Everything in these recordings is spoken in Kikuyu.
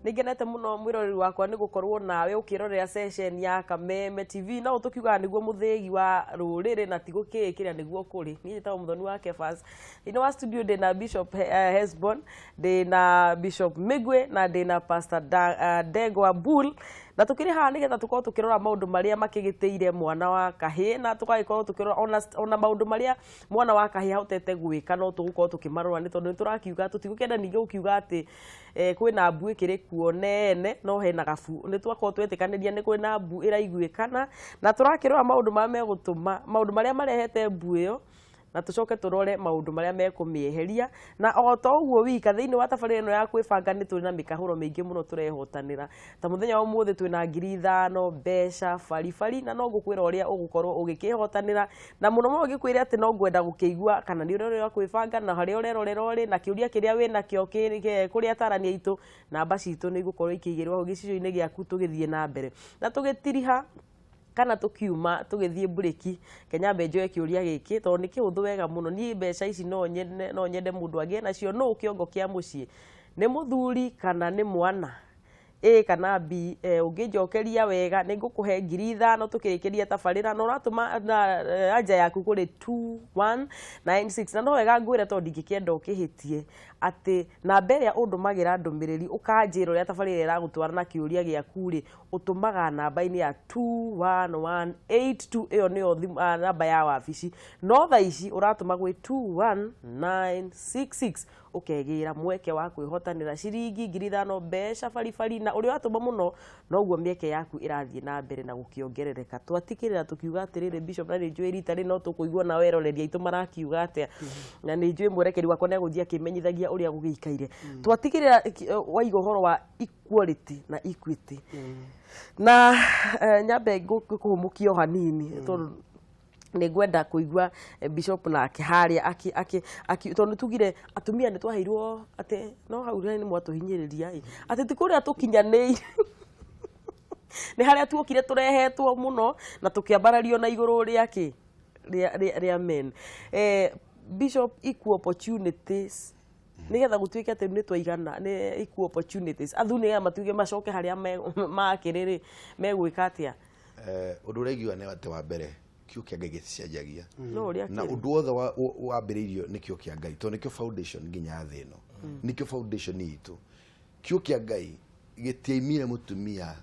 Nĩngenete mũno mwĩroreri wakwa nĩ gũkorwo nawe ũkĩrorera session ya Kameme TV, no tũkiugaga nĩguo mũthĩgi wa rũrĩrĩ na ti gũkĩĩkĩra nĩguo kũrĩ. Niĩ njĩtagwo Mũthoni wa Kefas. Thĩinĩ wa studio ndĩna Bishop Hesbon, ndĩna Bishop Migwe na ndĩna Pastor Ndegwa Bull, na tũkĩrĩ haha nĩgetha tũkorwo tũkĩrora maũndũ marĩa makĩgĩtĩire mwana wa kahĩĩ, na tũgagĩkorwo tũkĩrora ona maũndũ marĩa mwana wa kahĩĩ ahotete gwĩka, no tũgũkorwo tũkĩmarora nĩ tondũ nĩ tũrakiuga tũtigũkĩenda ningĩ gũkiuga atĩ kwĩna mbu ĩkĩrĩ kuo nene, no hena gabu. Nĩ twakorwo twetĩkanĩria nĩ kwĩna mbu ĩraiguĩkana, na tũrakĩrora maũndũ marĩa megũtũma, maũndũ marĩa marehete mbu ĩyo, na tũcoke tũrore maũndũ marĩa mekũmĩeheria. Na o to ũguo wika, thĩinĩ wa tabarĩra ĩno ya kwĩbanga nĩ tũrĩ na mĩkahũro mĩingĩ mũno tũrehotanĩra. Ta mũthenya wa ũmũthĩ twĩna 5,000 mbeca baribari, na no ngũkwĩra ũrĩa ũgũkorwo ũgĩkĩhotanĩra. Na mũno mũno ngĩkwĩre atĩ no ngwenda gũkĩigua kana nĩ ũrerorera kwĩbanga, na harĩa ũrerorera ũrĩ, na kĩũria kĩrĩa wĩnakĩo kũrĩ atarani aitũ, namba citũ nĩ igũkorwo ikĩigĩrwo hau gĩcicio-inĩ gĩaku tũgĩthiĩ na mbere. Na tũgĩtiriha kana tũkiuma tũgĩthiĩ mburĩki, reke nyambe njoe kĩũria gĩkĩ tondũ nĩ kĩhũthũ wega mũno. Niĩ mbeca ici no nyende, no nyende mũndũ agĩe nacio. Nũ kĩongo kĩa mũciĩ? Nĩ mũthuri kana nĩ mwana? A kana B? Ũngĩnjokeria wega nĩ ngũkũhe 5,000 tũkĩrĩkĩria tabarĩra, na ũratũma na anja yaku kũrĩ 2196. Na no wega ngwĩre tondũ ndingĩkĩenda ũkĩhĩtie atĩ namba ĩrĩa ũndũmagĩra ndũmĩrĩri ũkanjĩra ũrĩa tabarĩra ĩragũtwara na kĩũria gĩaku rĩ, ũtũmaga namba-inĩ ya 21182. Ĩyo nĩyo namba ya wabici, no thaa ici ũratũma gwĩ 21966 ũkegĩra mweke wa kwĩhotanĩra ciringi 5,000 mbeca baribari. Na ũrĩa watũma mũno noguo mĩeke yaku ĩrathiĩ na mbere na gũkĩongerereka. Twatikĩrĩra tũkiuga atĩrĩrĩ, Bishop, na nĩ njũĩ rita rĩ no tũkũigua nao eroreri aitũ marakiuga atĩa, na nĩ njũĩ mwerekeri wakwa nĩ egũthiĩ akĩmenyithagia ũrĩa gũgĩikaire. Twatigĩrĩra waiga ũhoro wa equality na equity, na nyambe ngũkũhũmũkia o hanini tondũ nĩ ngwenda kũigua Bishop nake harĩa aki tondũ tugire atumia nĩ twaheirwo atĩ no hau nĩ mwatũhinyĩrĩria ĩ, atĩ ti kũrĩa tũkinyanĩire, nĩ harĩa tuokire tũrehetwo mũno na tũkĩambarario na igũrũ rĩa kĩ rĩa men. Bishop, equal opportunities, nigetha gũtuĩke atĩ nĩ twaigana, nĩ equal opportunities, athuri nĩgetha matuĩke macoke harĩa makĩrĩ rĩ, megwĩka atĩa? Ũndũ ũrĩa ingiuga nĩ atĩ wa mbere, kiugo kĩa Ngai gĩticenjagia. No ũrĩa na kĩrĩ. Ũndũ wothe wambĩrĩirio nĩ kiugo kĩa Ngai, tondũ nĩkĩo foundation nginya ya thĩ ĩno, nĩkĩo foundation itũ. Kiugo kĩa Ngai gĩtiaimire mũtumia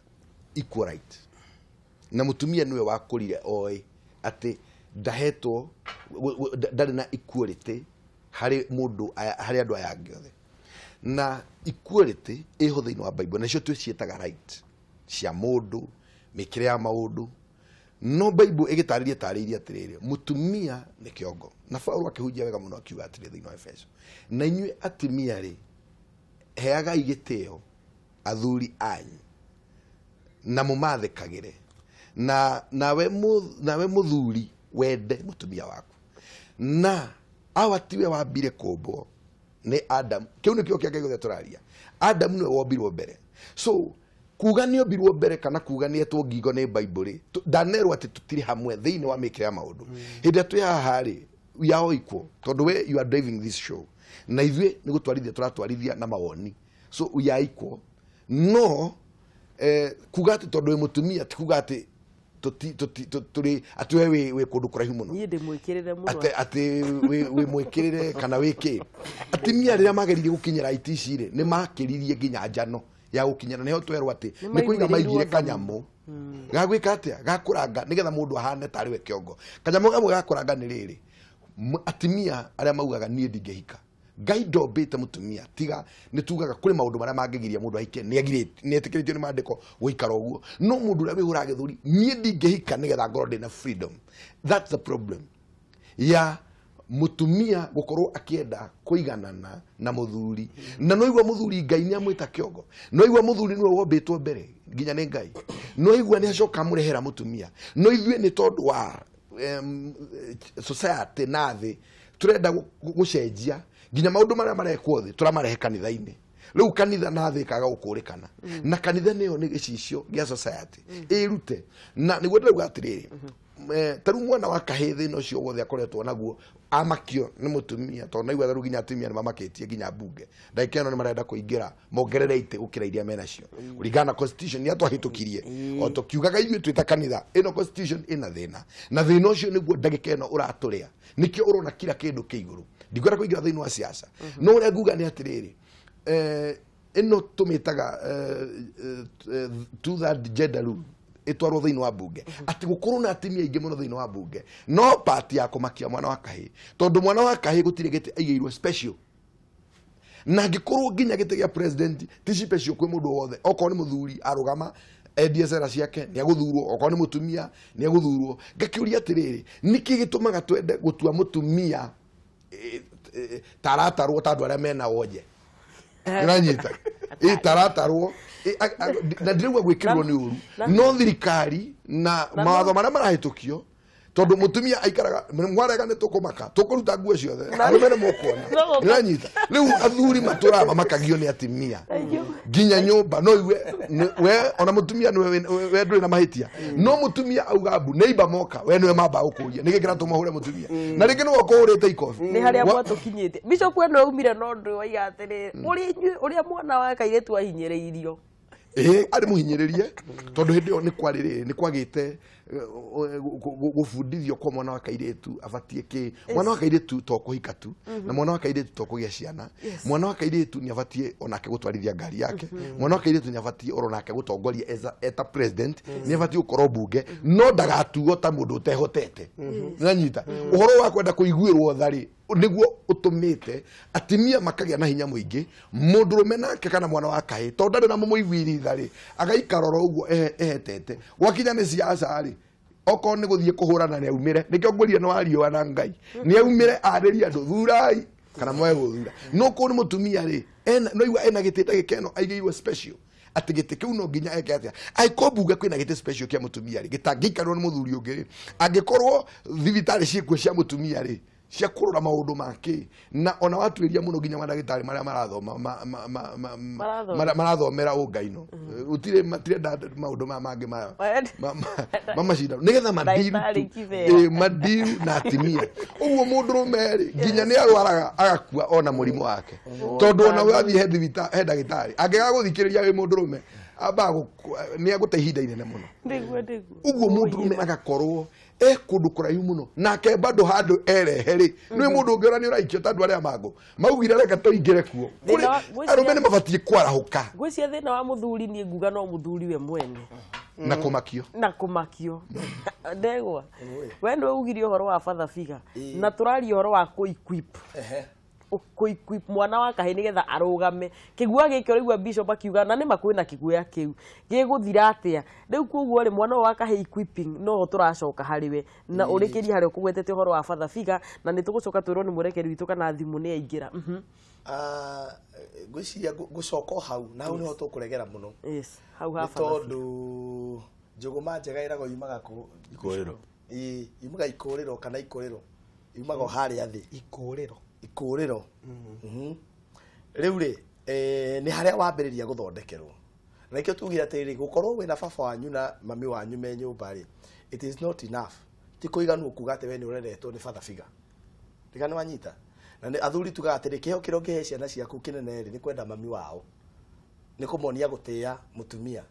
equal right, na mũtumia nĩwe wakũrire oĩ atĩ ndahetwo ndarĩ na equality harĩ mũndũ harĩ andũ aya angĩ othe. Na equality ĩho thĩinĩ wa Bible, nacio twĩciĩtaga right cia mũndũ, mĩkĩre ya maũndũ. No Bible ĩgĩtarĩria tarĩirie atĩrĩrĩ, mũtumia nĩ kĩongo. Na Paulo akĩhunjia wega mũno akiuga atĩrĩ thĩinĩ wa Efeso, na inyuĩ atumia rĩ, heagai gĩtĩo athuri anyu na mũmathĩkagĩre, na nawe mũthuri wende mũtumia waku. Na awa tiwe wambire kũmbwo, nĩ Adam. Kĩu nĩkĩo kĩa Ngai gothe tũraria. Adam nĩwe wombirwo mbere. So kuga nĩ ombirwo mbere kana kuga nĩ etwo ngingo nĩ Bible rĩ, ndanerwo atĩ tũtirĩ hamwe thĩinĩ wa mĩkĩre ya maũndũ. Hĩndĩ ĩrĩa twĩ haha rĩ, we are all equal, tondũ we you are driving this show na ithuĩ nĩ gũtwarithia tũratwarithia na mawoni, so we are equal. No kuga atĩ tondũ wĩ mũtumia ti kuga atĩ tũrĩ atĩ we wĩ kũndũ kũraihu mũno. Niĩ ndĩmwĩkĩrĩre mũno. Atĩ wĩ mwĩkĩrĩre kana wĩ kĩ. Atumia rĩrĩa mageririe gũkinyĩra IT ici rĩ, nĩ makĩririe nginya njano ya gũkinyĩra. Nĩho twerwo atĩ Nĩ nĩ kũiga maiguĩrĩirwo maigire tha. Kanyamũ ga gwĩka atĩa? Ga kũranga nĩgetha mũndũ ahane tarĩ we kĩongo. Kanyamũ kamwe ga kũranga nĩ rĩrĩ, atumia arĩa maugaga niĩ ndingĩhika. Ngai ndombĩte mũtumia, tiga nĩ tugaga kũrĩ maũndũ marĩa mangĩgiria mũndũ ahike, nĩ etĩkĩrĩtio nĩ maandĩko gũikara ũguo. No mũndũ ũrĩa wĩhũraga gĩthũri, niĩ ndingĩhika nĩgetha ngorwo ndĩna freedom, that's the problem ya mũtumia gũkorwo akĩenda kũiganana na mũthuri. Na no igua mũthuri Ngai nĩ amwĩta kĩongo, no igua mũthuri nĩwe wombĩtwo mbere nginya nĩ Ngai, no igua nĩ acoka amũrehera mũtumia. No ithuĩ nĩ tondũ wa society na thĩ turenda gũcenjia nginya maũndũ marĩa marekwo thĩ tũramarehe kanitha-inĩ. Rĩu kanitha na thĩ ĩkaga gũkũrĩkana, na kanitha nĩyo nĩ gĩcicio gĩa society ĩrute. Na nĩguo ndĩrauga atĩrĩrĩ, Ta rĩu mwana wa kahĩĩ thĩna ũcio wothe akoretwo naguo amakio nĩ mũtumia, tondũ naigua rĩu nginya atumia nĩ mamakĩtie nginya mbunge ndagĩka ĩno nĩ marenda kũingĩra mongerere itĩ gũkĩra iria menacio kũringana na constitution iria twahĩtũkirie. O tũkiugaga ithuĩ twĩ ta kanitha, ĩno constitution ĩna thĩna, na thĩna ũcio nĩguo ndagĩka ĩno ũratũrĩa. Nĩkĩo ũrona kila kĩndũ kĩ igũrũ. Ndikwenda kũingĩra thĩinĩ wa siasa, no ũrĩa nguga nĩ atĩrĩrĩ, ĩno tũmĩtaga two third gender rule ĩtwarwo thĩinĩ wa mbunge, atĩ gũkorwo na atumia aingĩ mũno thĩinĩ wa mbunge, no part ya kũmakia mwana wa kahĩĩ, tondũ mwana wa kahĩĩ gũtirĩ gĩtĩ aigĩirwo special, na angĩkorwo nginya gĩtĩ gĩa president ti special kwĩ mũndũ wothe. Okorwo nĩ mũthuri arũgama endie cera ciake nĩ agũthurwo, okorwo nĩ mũtumia nĩ agũthurwo. Ngakĩũria atĩrĩrĩ, nĩkĩ gĩtũmaga twende gũtua mũtumia taratarwo ta andũ arĩa mena wonje? Ũranyita? Taratarwo. Na ndirauga gwĩkĩrwo nĩ ũru, no thirikari na mawatho marĩa marahĩtũkio, tondũ mũtumia aikaraga mwarega nĩ tũkũmaka, tũkũruta nguo ciothe, arũme nĩ mũkuona. Ũranyita? Rĩu athuri matũraga mamakagio nĩ atumia nginya nyũmba. No igue we ona mũtumia nĩwe we ndũrĩ na mahĩtia, no mũtumia auga mbu neighbor moka, we nĩwe mamba gũkũria nĩkĩ kĩratũma ũhũre mũtumia, na rĩngĩ nĩwe ũkũhũrĩte ikobi. Nĩ harĩa mwatũkinyĩte, bishop, we nĩwe umire na ũndũ waiga atĩrĩrĩ, ũrĩa inyuĩ ũrĩa mwana wa kairĩtu ahinyĩrĩirio. Ĩĩ, arĩ mũhinyĩrĩrie, tondũ hĩndĩ ĩyo nĩ kwarĩ rĩrĩ nĩ kwagĩte gũbundithio kwa mwana wa kairĩtu abatiĩ kĩ. Mwana wa kairĩtu to kũhika tu, na mwana wa kairĩtu to kũgĩa ciana. Mwana wa kairĩtu nĩ abatiĩ onake gũtwarithia ngari yake. Mwana wa kairĩtu nĩ abatiĩ oro nake gũtongoria eta president, nĩ abatiĩ gũkorwo mbunge, no ndagatuo ta mũndũ ũtehotete. Nĩwanyita ũhoro wa kwenda kũiguĩrwo tha rĩ, nĩguo ũtũmĩte atimia makagĩa na hinya mũingĩ. Mũndũrũme nake kana mwana wa kahĩ, tondũ ndarĩ na mũmũiguiri tha rĩ, agaikara oro ũguo ehetete. Gwakinya nĩ siasa rĩ, okorwo nĩ gũthiĩ kũhũrana nĩ aumĩre. Nĩkĩo ngwĩrire nĩ wariũa na Ngai nĩ aumĩre arĩrie andũ, thurai kana mwage gũthura. No kũu nĩ mũtumia rĩ, no igua ena gĩtĩ ndagĩka ĩno aigĩirwo special, atĩ gĩtĩ kĩu no nginya eke atĩa. Angĩkorwo mbunge kwĩna gĩtĩ special kĩa mũtumia rĩ, gĩtangĩikarwo nĩ mũthuri ũngĩ rĩ, angĩkorwo thibitarĩ ciĩkuo cia mũtumia rĩ, cia kũrora maũndũ ma kĩ, na ona watuĩria mũno nginya mandagĩtarĩ marĩa marathoma Marathoma. Marathomera ũngaino gũtirĩ, matirenda maũndũ maya mangĩ ma macindano nĩgetha mandiru Ndagĩtarĩ tu. Kibera. Ĩ, mandiru na atimia ũguo. Mũndũrũme rĩ, nginya nĩ arwaraga agakua ona mũrimũ wake, tondũ ona wathiĩ he ndagĩtarĩ angĩaga gũthikĩrĩria wĩ mũndũrũme, ambaga nĩ agũte ihinda inene mũno. Nĩguo, nĩguo. Ũguo mũndũrũme agakorwo e kũndũ kũraihu mũno, nake bado handũ erehe rĩ, nĩ mũndũ ũngĩ ona nĩ ũraikio ta andũ arĩa mangũ maugire reke tũingĩre kuo. Thĩna ngwĩciria- Arũme nĩ mabatiĩ kwarahũka. Ngwĩciria thĩna wa mũthuri, niĩ nguga no mũthuri we mwene Na kũmakio. Na kũmakio. Ndegwa, we nĩwe ugire ũhoro wa father figure, na tũraria ũhoro wa kũ-equip kũ-equip mwana wa kahĩ nĩgetha arũgame kĩguoya gĩkĩ. Ũraigua bishop akiuga na nĩma kwĩna kĩguoya kĩu gĩgũthira atĩa rĩu? Koguo rĩ, mwana ũyũ wa kahĩ, equipping noho tũracoka harĩ we na ũrĩkĩrie harĩa ũkũgwetete ũhoro wa father figure, na nĩ tũgũcoka twĩrwo nĩ mwerekeri witũ kana thimũ nĩ yaingĩra. Ngwĩciria ngũcoka o hau, na hau nĩho tũkũregera mũno. Yes, hau ha nĩ father figure. Tondũ njũgũma njega ĩragwo yumaga kũ? Ikũrĩro. Ĩĩ, yumaga ikũrĩro kana ikũrĩro yumaga o harĩa thĩ. Ikũrĩro. Ikũrĩro. Rĩu rĩ, nĩ harĩa wambĩrĩria gũthondekerwo, na nĩkĩo tugire atĩrĩrĩ, gũkorwo wĩna baba wanyu na mami wanyu me nyũmba rĩ, it is not enough. Ti kũiganwo kuga atĩ we nĩ ũreretwo nĩ father figure. Ndiga nĩ wanyita. Na nĩ athuri tugaga atĩrĩ, kĩheo kĩrĩa ũngĩhe ciana ciaku kĩnene rĩ, nĩ kwenda mami wao, nĩ kũmonia gũtĩa mũtumia,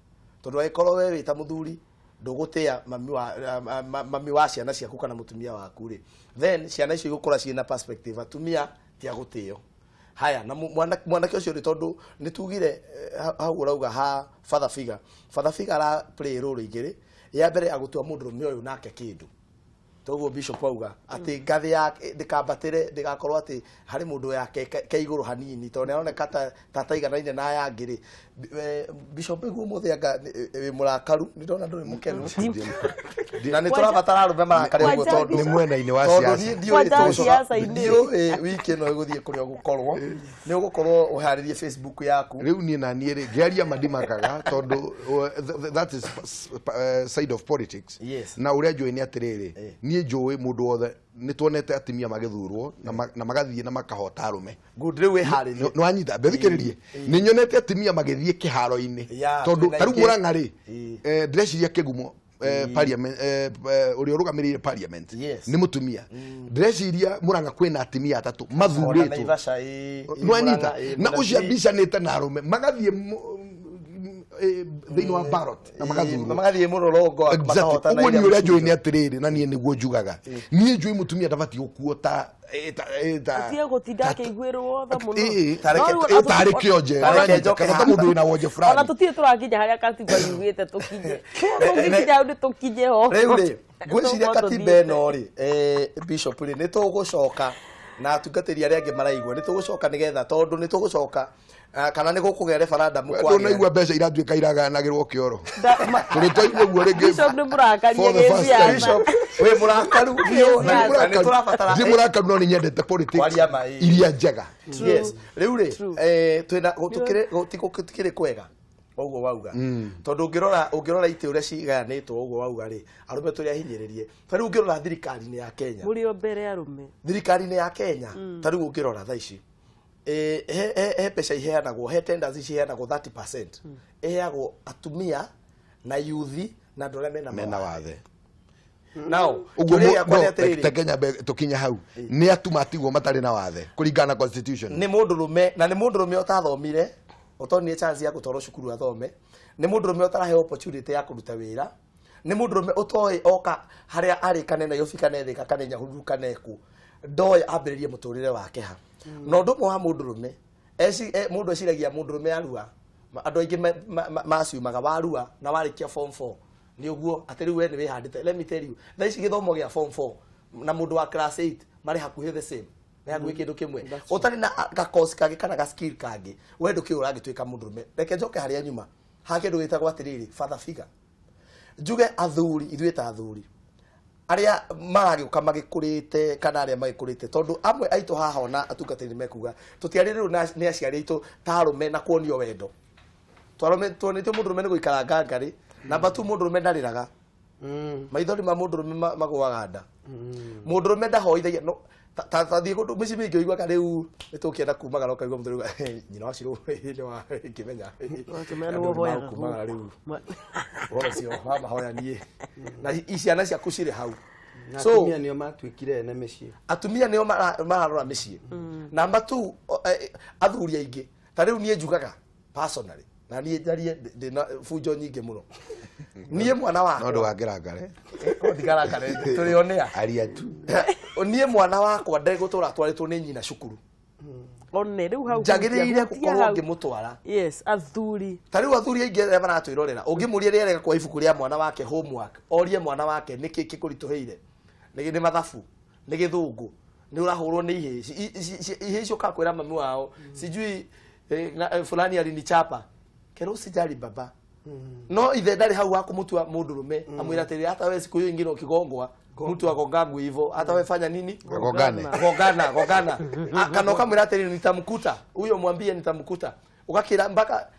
tondũ angĩkorwo we wĩ ta mũthuri ndũgũtĩa mami wa ciana ciaku kana mũtumia waku rĩ, then ciana icio igũkũra ciĩna perspective atumia ti a gũtĩo. Haya, na mwanake ũcio rĩ, tondũ nĩ tugire hau ũrauga ha father figure, father figure ara play role igĩrĩ. Ya mbere, agũtua mũndũrũme ũyũ nake kĩndũ. Toguo bishop auga atĩ ngathĩ yake ndĩkambatĩre, ndĩgakorwo atĩ harĩ mũndũ yake ke igũrũ hanini, tondũ nĩaroneka ta taiganaine na aya angĩ rĩ. Bishop, nĩguo ũmũthĩ anga wĩ mũrakaru, nĩ ndona ndũrĩ mũkenu, na nĩ tũrabatara arũme marakare ũguo, Kwanja tondũ Nĩ mwena-inĩ wa tondũ siasa. niĩ ndiũĩ Kwanja tũgũcoka- siasa-inĩ. ndiũĩ wiki ĩno ĩgũthiĩ kũrĩa ũgũkorwo nĩ ũgũkorwo ũharĩrie Facebook yaku. Rĩu niĩ na niĩ rĩ, ngĩaria mandimakaga tondũ that is side of politics. Na ũrĩa njũĩ nĩ atĩrĩrĩ, niĩ njũĩ mũndũ wothe nĩ tuonete atumia magĩthurwo na magathiĩ na makahota arũme. Good, rĩu wĩharĩrie. Nĩ wanyita mbethikĩrĩrie, nĩ nyonete atumia magĩthiĩ kĩharo-inĩ, Ya, tondũ twĩna tarĩu ingĩ. Mũrang'a rĩ, ndĩreciria kĩgumo. Parliament, ũrĩa ũrũgamĩrĩire parliament Yes. nĩ mũtumia. Ndĩreciria Mũrang'a kwĩna atumia atatũ Ona mathurĩtwo. Naivasha, ĩ, Nwanyita Murang'a, na ũcio Mũrang'a. ambicanĩte na arũme magathiĩ thĩinĩ wa ballot na magathurwo. Magathiĩ mũrũrũngo. Exactly. Makahotana Ũguo iria niĩ ũrĩa njũĩ mũcinjo. nĩ atĩrĩrĩ, na niĩ nĩguo njugaga, niĩ njũĩ mũtumia ndabatiĩ gũkuo ta Atige gũtinda akĩiguĩrwo tha mũno. Tareke- No rĩu tarĩ kĩonje. Tareke Ũranyita, njoke kana ta haha. mũndũ wĩna wonje Ona fulani. tũtirĩ tũrakinya harĩa katiba yugĩte tũkinye. Tũngĩkinya hau nĩ tũkinye ho. Rĩu rĩ, ngwĩciria Tũgũkorwo katiba tũthiĩte. ĩno rĩ, bishop rĩ, nĩ tũgũcoka na atungatĩri arĩa angĩ maraigua, nĩ tũgũcoka nĩgetha, tondũ nĩ tũgũcoka, kana nĩ gũkũgĩa referendum kwagĩa. Ndũnaigua mbeca iratuĩka iraganagĩrwo kĩoro? Da- Tondũ twaigua ũguo rĩngĩ Bishop nĩ mũrakarie for the first gĩciaca. time. Bishop, wĩ mũrakaru biũ, na Gĩciaca. nĩ tũrabatara Ndi mũrakaru, no nĩ nyendete politics Kwaria ma, ĩ. iria njega. Yes, rĩu rĩ, True. twĩna gũtikĩrĩ kwega ũguo wauga, tondũ ũngĩrora itĩ ũrĩa cigayanĩtwo ũguo wauga rĩ, arũme tũrĩ ahinyĩrĩrie. Ta rĩu ũngĩrora thirikari-inĩ ya Kenya, Mũrĩ o mbere arũme. Thirikari-inĩ ya Kenya, ta rĩu ũngĩrora thaa ici, he mbeca iheanagwo, he tenders ciheanagwo, 30% iheagwo atumia na yuthi na andũ arĩa mena mena mawathe. wathe. Now, Ũguo kĩũria gĩakwa nĩ no, atĩrĩrĩ, ta Kenya tũkinye hau nĩ atuma atigwo matarĩ na wathe kũringana na constitution. Nĩ mũndũrũme, na nĩ mũndũrũme ũtathomire, ũtonire chance ya gũtwarwo cukuru athome, nĩ mũndũrũme ũtaraheo opportunity ya kũruta wĩra, nĩ mũndũrũme ũtoĩ oka harĩa arĩ, kana Nairobi kana Thika kana Nyahururu kana kũ, ndoĩ ambĩrĩrie mũtũrĩre wake ha. Na ũndũ ũmwe wa mũndũrũme, mũndũ eciragia mũndũrũme arua, andũ aingĩ maciumaga warua na warĩkia form 4 nĩ ũguo atĩ rĩu we nĩ wĩhandĩte. Let me tell you, thaa ici gĩthomo gĩa form 4 na mũndũ wa class 8 marĩ hakuhĩ the same, nĩ hakuhĩ kĩndũ kĩmwe. Ũtarĩ na gakosi kangĩ kana ga skill kangĩ, we ndũkĩũĩ ũrangĩtuĩka mũndũrũme. Reke njoke harĩa nyuma ha kĩndũ gĩtagwo atĩrĩrĩ, father figure. Njuge athuri, ithuĩ ta athuri arĩa maragĩũka magĩkũrĩte kana arĩa magĩkũrĩte, tondũ amwe aitũ haha ona atungatĩri mekuga tũtiarĩrĩrwo nĩ aciari aitũ ta arũme na kuonio wendo. Twarũme tuonetio mũndũrũme nĩ gũikara ngangarĩ. Namba tu, mũndũrũme ndarĩraga, maithori ma mũndũrũme magũaga nda, mũndũrũme ndahoithagia. No ta thiĩ kũndũ mĩciĩ mĩingĩ ũiguaga rĩu nĩ tũkĩenda kumagara, ũkaigua mũthuri uga, "Nyina wa Shirũ nĩ wa ngĩmenya." Wakĩmenya Andũ nĩ wohoyaga. nĩmagũkumagara rĩu ũhoro ũcio wa mahoya niĩ na ciana ciaku cirĩ hau. Na So atumia nĩo matuĩkire ene mĩciĩ. Atumia nĩo mararora mĩciĩ. Namba tu, athuri aingĩ, ta rĩu niĩ njugaga personally, na niĩ njarie ndĩna bunjo nyingĩ mũno, niĩ mwana No wakwa ndũgangĩrangare. Ndigarakare, tũrĩ onea. Aria tu. Niĩ mwana wakwa ndegũtũra atwarĩtwo nĩ nyina cukuru. One rĩu hau Njagĩrĩire hutia gũkorwo hau. ngĩmũtwara. Yes, athuri. Ta rĩu athuri aingĩ arĩa maratwĩrorera, ũngĩmũria rĩarega kwa ibuku rĩa mwana wake homework, orie mwana wake nĩkĩ kĩkũritũhĩire, nĩ mathabu, nĩ gĩthũngũ, nĩ ũrahũrwo nĩ ihĩĩ. Ihĩĩ icio ũkakwĩra mami wao sijui, fulani alinichapa, kero usijali baba. No ithe ndarĩ hau wa kũmũtua mũndũrũme, amwĩra atĩrĩ, hata we siku hiyo ingine ukigongwa, mtu agongagwi hivyo, hata we fanya nini? Gongane. Gongana, gongana. Kana ukamwĩra atĩrĩ, nitamkuta huyo, mwambie nitamkuta. Ukakira mpaka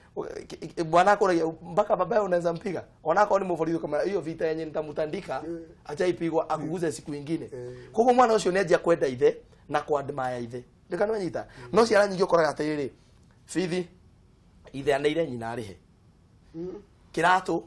bwana akũragia mpaka babaye unaweza mpiga onako ni mũborithi, ukamwĩra hiyo vita yenye nitamutandika achaipigwa akuguze siku ingine. Koguo mwana ũcio nĩ anjia kwenda ithe na kwadmaya ithe, ndĩkananyita. No ciana nyingĩ ũkoraga atĩrĩrĩ, bithi ithe aneire nyina arĩhe, kĩratũ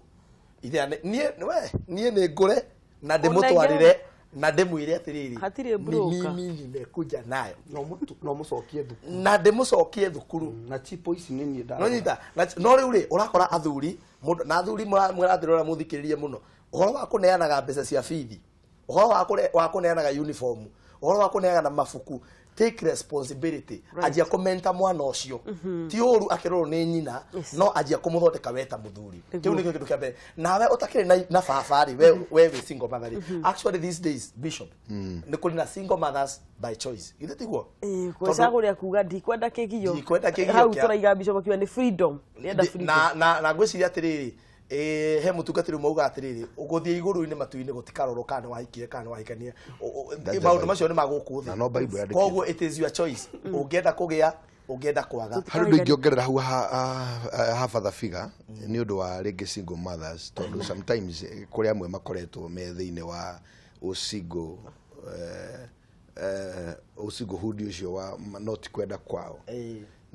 ithe niĩ we niĩ nĩ ngũre na ndĩmũtwarĩre na ndĩmwĩre atĩrĩrĩ, Hatirĩ ni broker. mimi nimekuja nayo. No mũcokie thukuru. Na ndĩmũcokie thukuru. Na chipo ici nĩ niĩ No nyita no rĩu rĩ, ũrakora athuri mũndũ na athuri mũrathirora mũthikĩrĩrie mũno ũhoro wa kũneanaga mbeca cia bithi, ũhoro wa kũneanaga uniform, ũhoro wa kũneanaga mabuku. Take responsibility. Anjia kũmenta mwana ũcio, ti ũru akĩrorwo nĩ nyina, no anjia kũmũthondeka we ta mũthuri. Kĩu nĩkĩo kĩndũ kĩa mbere. Nawe ũtakĩrĩ na baba rĩ, we wĩ single mother rĩ, actually these days, bishop, nĩ kũrĩ na single mothers by choice, githĩ tiguo? Gwĩcagũrĩa kuga ndikwenda kĩgio. Ndikwenda kĩgio Hau kĩa- tũraiga bishop akiuga nĩ freedom, nĩenda freedom. Na ngwĩciria atĩrĩrĩ, he mũtungatĩri ũmwe auga atĩrĩrĩ, ũgũthiĩ igũrũ-inĩ matu-inĩ gũtikarorwo kana nĩ wahikire kana nĩ wahikania. That's the Maũndũ Bible. macio nĩ ma gũkũ Na thĩ. no Bible yandĩkĩte. Koguo it is your choice, ũngĩenda kũgĩa, ũngĩenda kwaga. Harĩ ũndũ ingĩongerera hau ha father figure nĩ ũndũ wa rĩngĩ single mothers, tondũ sometimes, kũrĩ amwe makoretwo me thĩinĩ wa ũsingle, ũsinglehood ũcio wa not kwenda kwao,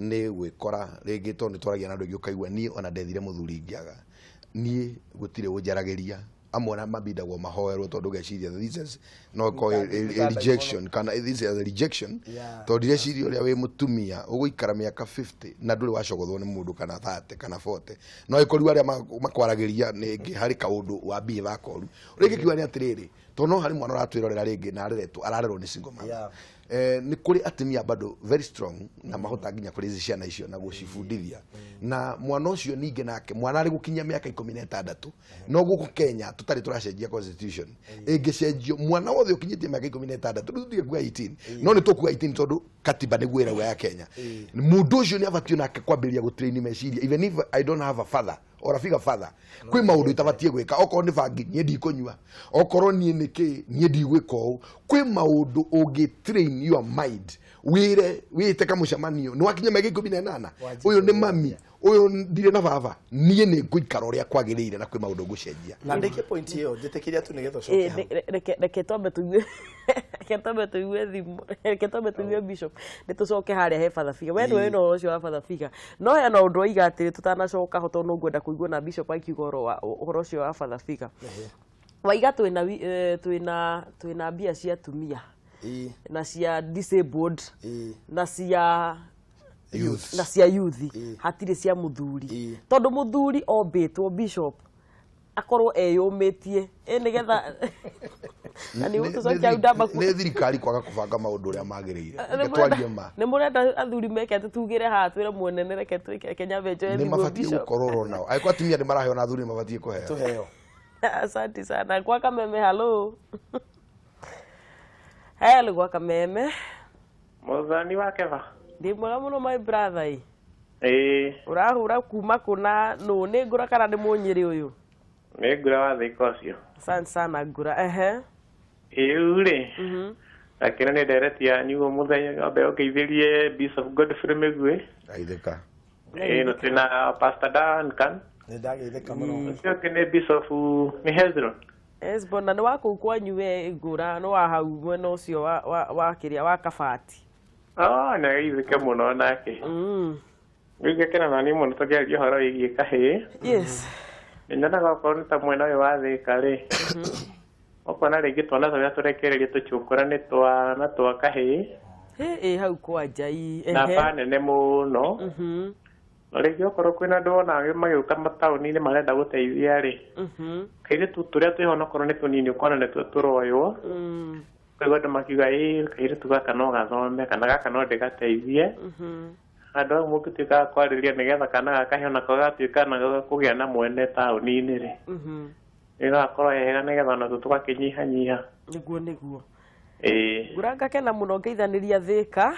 nĩ gwĩkora rĩngĩ, tondũ nĩ twaragia na andũ aingĩ, ũkaigua niĩ ona ndethire mũthuri ingĩaga, niĩ gũtirĩ ũnjaragĩria. Amwe na mabindagwo mahoerwo tondũ ngeciria this is no ĩkorwo ĩ rejection kana this is a rejection, tondũ ndireciria ũrĩa wĩ mũtumia ũgũikara mĩaka 50 na ndũrĩ wacogothwo nĩ mũndũ kana 30 kana 40, no ĩkorirwo arĩa makwaragĩria nĩ harĩ kaũndũ wa behave koru. Ũrĩa ingĩkiuga nĩ atĩrĩrĩ, tondũ no harĩ mwana ũratwĩrorera rĩngĩ na areretwo, ararerwo nĩ single mother, nĩ kũrĩ atumia bado very strong na mahota nginya kũrĩ ciana icio na gũcibundithia. Na mwana ũcio ningĩ nake mwana arĩ gũkinyia mĩaka 16, no gũkũ Kenya tũtarĩ tũracenjia constitution. Ĩngĩcenjio, mwana wothe ũkinyĩtie mĩaka 16, rĩu tũtige kuga 18, no nĩ tũkuga 18 tondũ katiba nĩguo ĩrauga ya Kenya, mũndũ ũcio nĩ abatiĩ nake kwambĩrĩria gũtrain meciria. Even if I don't have a father or a figure father, kwĩ maũndũ itabatiĩ gwĩka. Okorwo nĩ bangi, niĩ ndikũnyua. Okorwo niĩ nĩ kĩ, niĩ ndigwĩka ũũ. Kwĩ maũndũ ũngĩ train your mind, wĩre wĩte kamũcemanio nĩ wakinya mĩaka 18, ũyũ nĩ mami, ũyũ ndirĩ na baba, niĩ nĩ ngũikara ũrĩa kwagĩrĩire na kwĩ maũndũ ngũcenjia. Na ndĩkie point ĩyo, njĩtĩkĩria tu nĩgetha ũcoke hau. Reke twambe tũigue thimũ, reke twambe tũigue bishop, nĩ tũcoke harĩa he father figure. We nĩwe wĩna ũhoro ũcio wa father figure, no hena ũndũ oiga atĩrĩ tũtanacoka ho, tondũ nĩngwenda kũigua na bishop akiuga ũhoro ũcio wa father figure. Waiga twĩna twĩna mbia cia atumia na cia disabled na cia youth, na cia youth, hatirĩ cia mũthuri, tondũ mũthuri ombĩtwo, bishop, akorwo eyũmĩtie ĩ nĩgetha na nĩ ũtũcokia hau ndamba Nĩ thirikari kwaga kũbanga maũndũ ũrĩa magĩrĩire. Reke twarie ma. Nĩ mũrenda athuri meke atĩ tugĩre haha twĩre mwenene, reke twĩke, reke nyambe njoe Nĩ thimũ, mabatiĩ bishop. gũkorwo nao, angĩkorwo atumia nĩ maraheo na athuri nĩ mabatiĩ kũheo. Tũheo. Asante sana. Kwa Kameme, hello, hello, gwa Kameme. Mũthani wa Keva. Ndĩ mwega mũno, my brother ĩ. Ĩĩ. Ũrahũra kuma kũna nũ? Nĩ ngũra kana nĩ mũnyĩrĩ ũyũ? Nĩ ngura wa Thika ũcio. Asante sana, ngũra, ehe. Ĩu rĩ, akĩra nĩ ndereti yanyu mũthenya wambe ũngeithĩrie Bishop Godfrey Mĩguĩ. Aithĩka. Ĩĩ, na twĩna Pastor Duncan. Nĩ ndageithĩka mũno. Ũcio ũngĩ nĩ Bishop nĩ Hezron. Esbo, na nĩ wa kũu kwanyu we ngũra, nĩ wa hau mwena ũcio wa kĩrĩa wa kabati. Oh, nĩ ageithĩke mũno nake. Rĩu ngakena na niĩ mũno tũkĩaria ũhoro wĩgiĩ kahĩĩ. Nĩ nyonaga okorwo nĩ ta mwena ũyũ wa Thika rĩ, ũkona rĩngĩ twana tũrĩa tũrekererio tũcũkũra nĩ twana twa kahĩĩ. Hĩ ĩ hau kwanja i Namba nene mũno. Na rĩngĩ okorwo kwĩna andũ ona magĩũka mataũni-inĩ marenda gũteithia rĩ, kairĩtu tũrĩa twĩho onokorwo nĩ tũnini ũkona nĩtuo tũroywo. Ũkaigua andũ makiuga, ĩ kairĩtu gaka no gathome kana gaka no ndĩgateithie. Andũ hau mũngĩtuĩka a kwarĩria nĩgetha kana gaka he onako gagatuĩka nako kũgĩa na mwene taũni-inĩ rĩ, nĩgagakorwo hega nĩgetha onatuo tũgakĩnyihanyiha. Nĩguo. Ĩĩ. Ngũra, ngakena mũno ngeithanĩria Thĩka.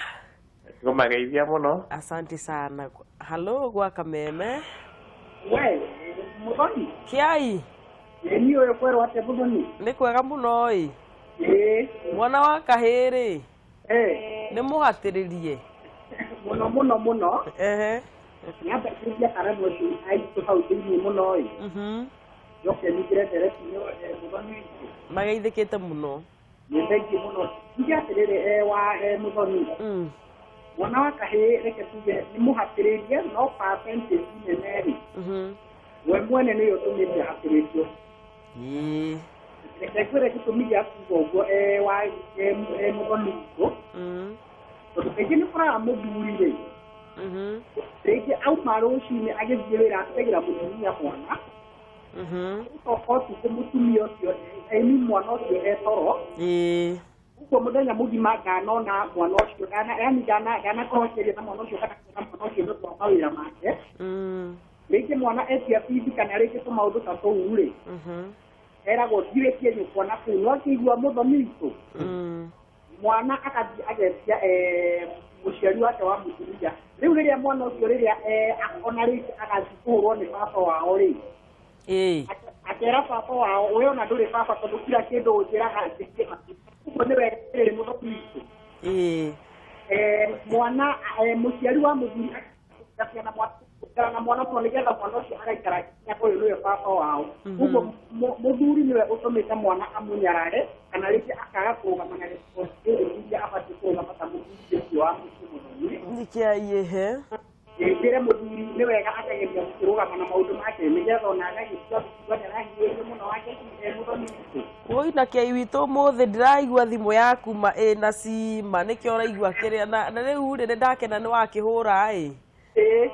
Ngũmageithia mũno. Asante sana. Halo, gwa Kameme. We Mũthoni. Kĩai. Ĩ niĩ ũyũ kwerwo atĩa, Mũthoni? Nĩ kwega mũno ĩ. Ĩĩ. Mwana wa kahĩĩ rĩ, ĩ nĩ mũhatĩrĩrie? Mũno mũno mũno. Nyambe kũria karamu acio aitũ hau thĩiniĩ mũno ĩ. Njoke ningĩre ndereti ĩyo, Mũthoni witũ. Mageithĩkĩte mũno. Nĩ thengiũ mũno. Tuge atĩrĩrĩ, wa Mũthoni, mwana wa kahĩĩ, reke tuge nĩ mũhatĩrĩrie, no percentage nene rĩ, we mwene nĩwe ũtũmĩte hatĩrĩrio. Reke ngwĩre gĩtũmi gĩa kuga ũguo, wa Mũthoni witũ, tondũ kaingĩ nĩ ũkoraga mũthuri rĩ, rĩngĩ auma rũcinĩ agĩthiĩ wĩra, atigagĩra mũtumia mwana, ũcoka ũtukũ mũtumia ũcio ĩni mwana ũcio etoro. Ũguo mũthenya mũgima ndanona mwana ũcio ndana, yani ndanakorwo akĩaria na mwana ũcio kana kuona mwana ũcio nĩ ũndũ wa mawĩra make. Rĩngĩ mwana etia bithi kana rĩngĩ tũmaũndũ ta tũu rĩ, eragwo ndirĩtie nyũkwa na kũu, no akĩigua, Mũthomi witũ, mwana agathiĩ agetia mũciari wake wa mũtumia. Rĩu rĩrĩa mwana ũcio rĩrĩa ona rĩngĩ agathiĩ kũhũrwo nĩ baba wao rĩ, akera baba wao, "We ona ndũrĩ baba tondũ kila kĩndũ ũnjĩraga njĩke." Ũguo nĩ wega rĩrĩ, Mũthomi witũ, mwana mũciari wa mũthuri agacia na mwana gũikara na mwana mũno nĩgetha mwana ũcio agaikara akĩmenya ũyũ nĩwe baba wao. Ũguo mũthuri nĩwe ũtũmĩte mwana amunyarare kana rĩngĩ akaga kũrũgama na responsibility iria abatiĩ kũrũgama ta mũthuri ũcio wa mũciĩ, Mũthoni. Nĩ kĩai, ehe. Njĩre mũthuri nĩ wega akageria kũrũgama na maũndũ make nĩgetha ona agagĩtua gũtigua nĩarahinyĩrĩrio mũno wake e mũthoni witũ. Woi na kĩai witũ ũmũthĩ ndĩraigua thimũ yaku ma ĩna cima nĩkĩo ũraigua kĩrĩa na rĩu rĩ nĩndakena nĩ wakĩhũra ĩ. Ĩĩ.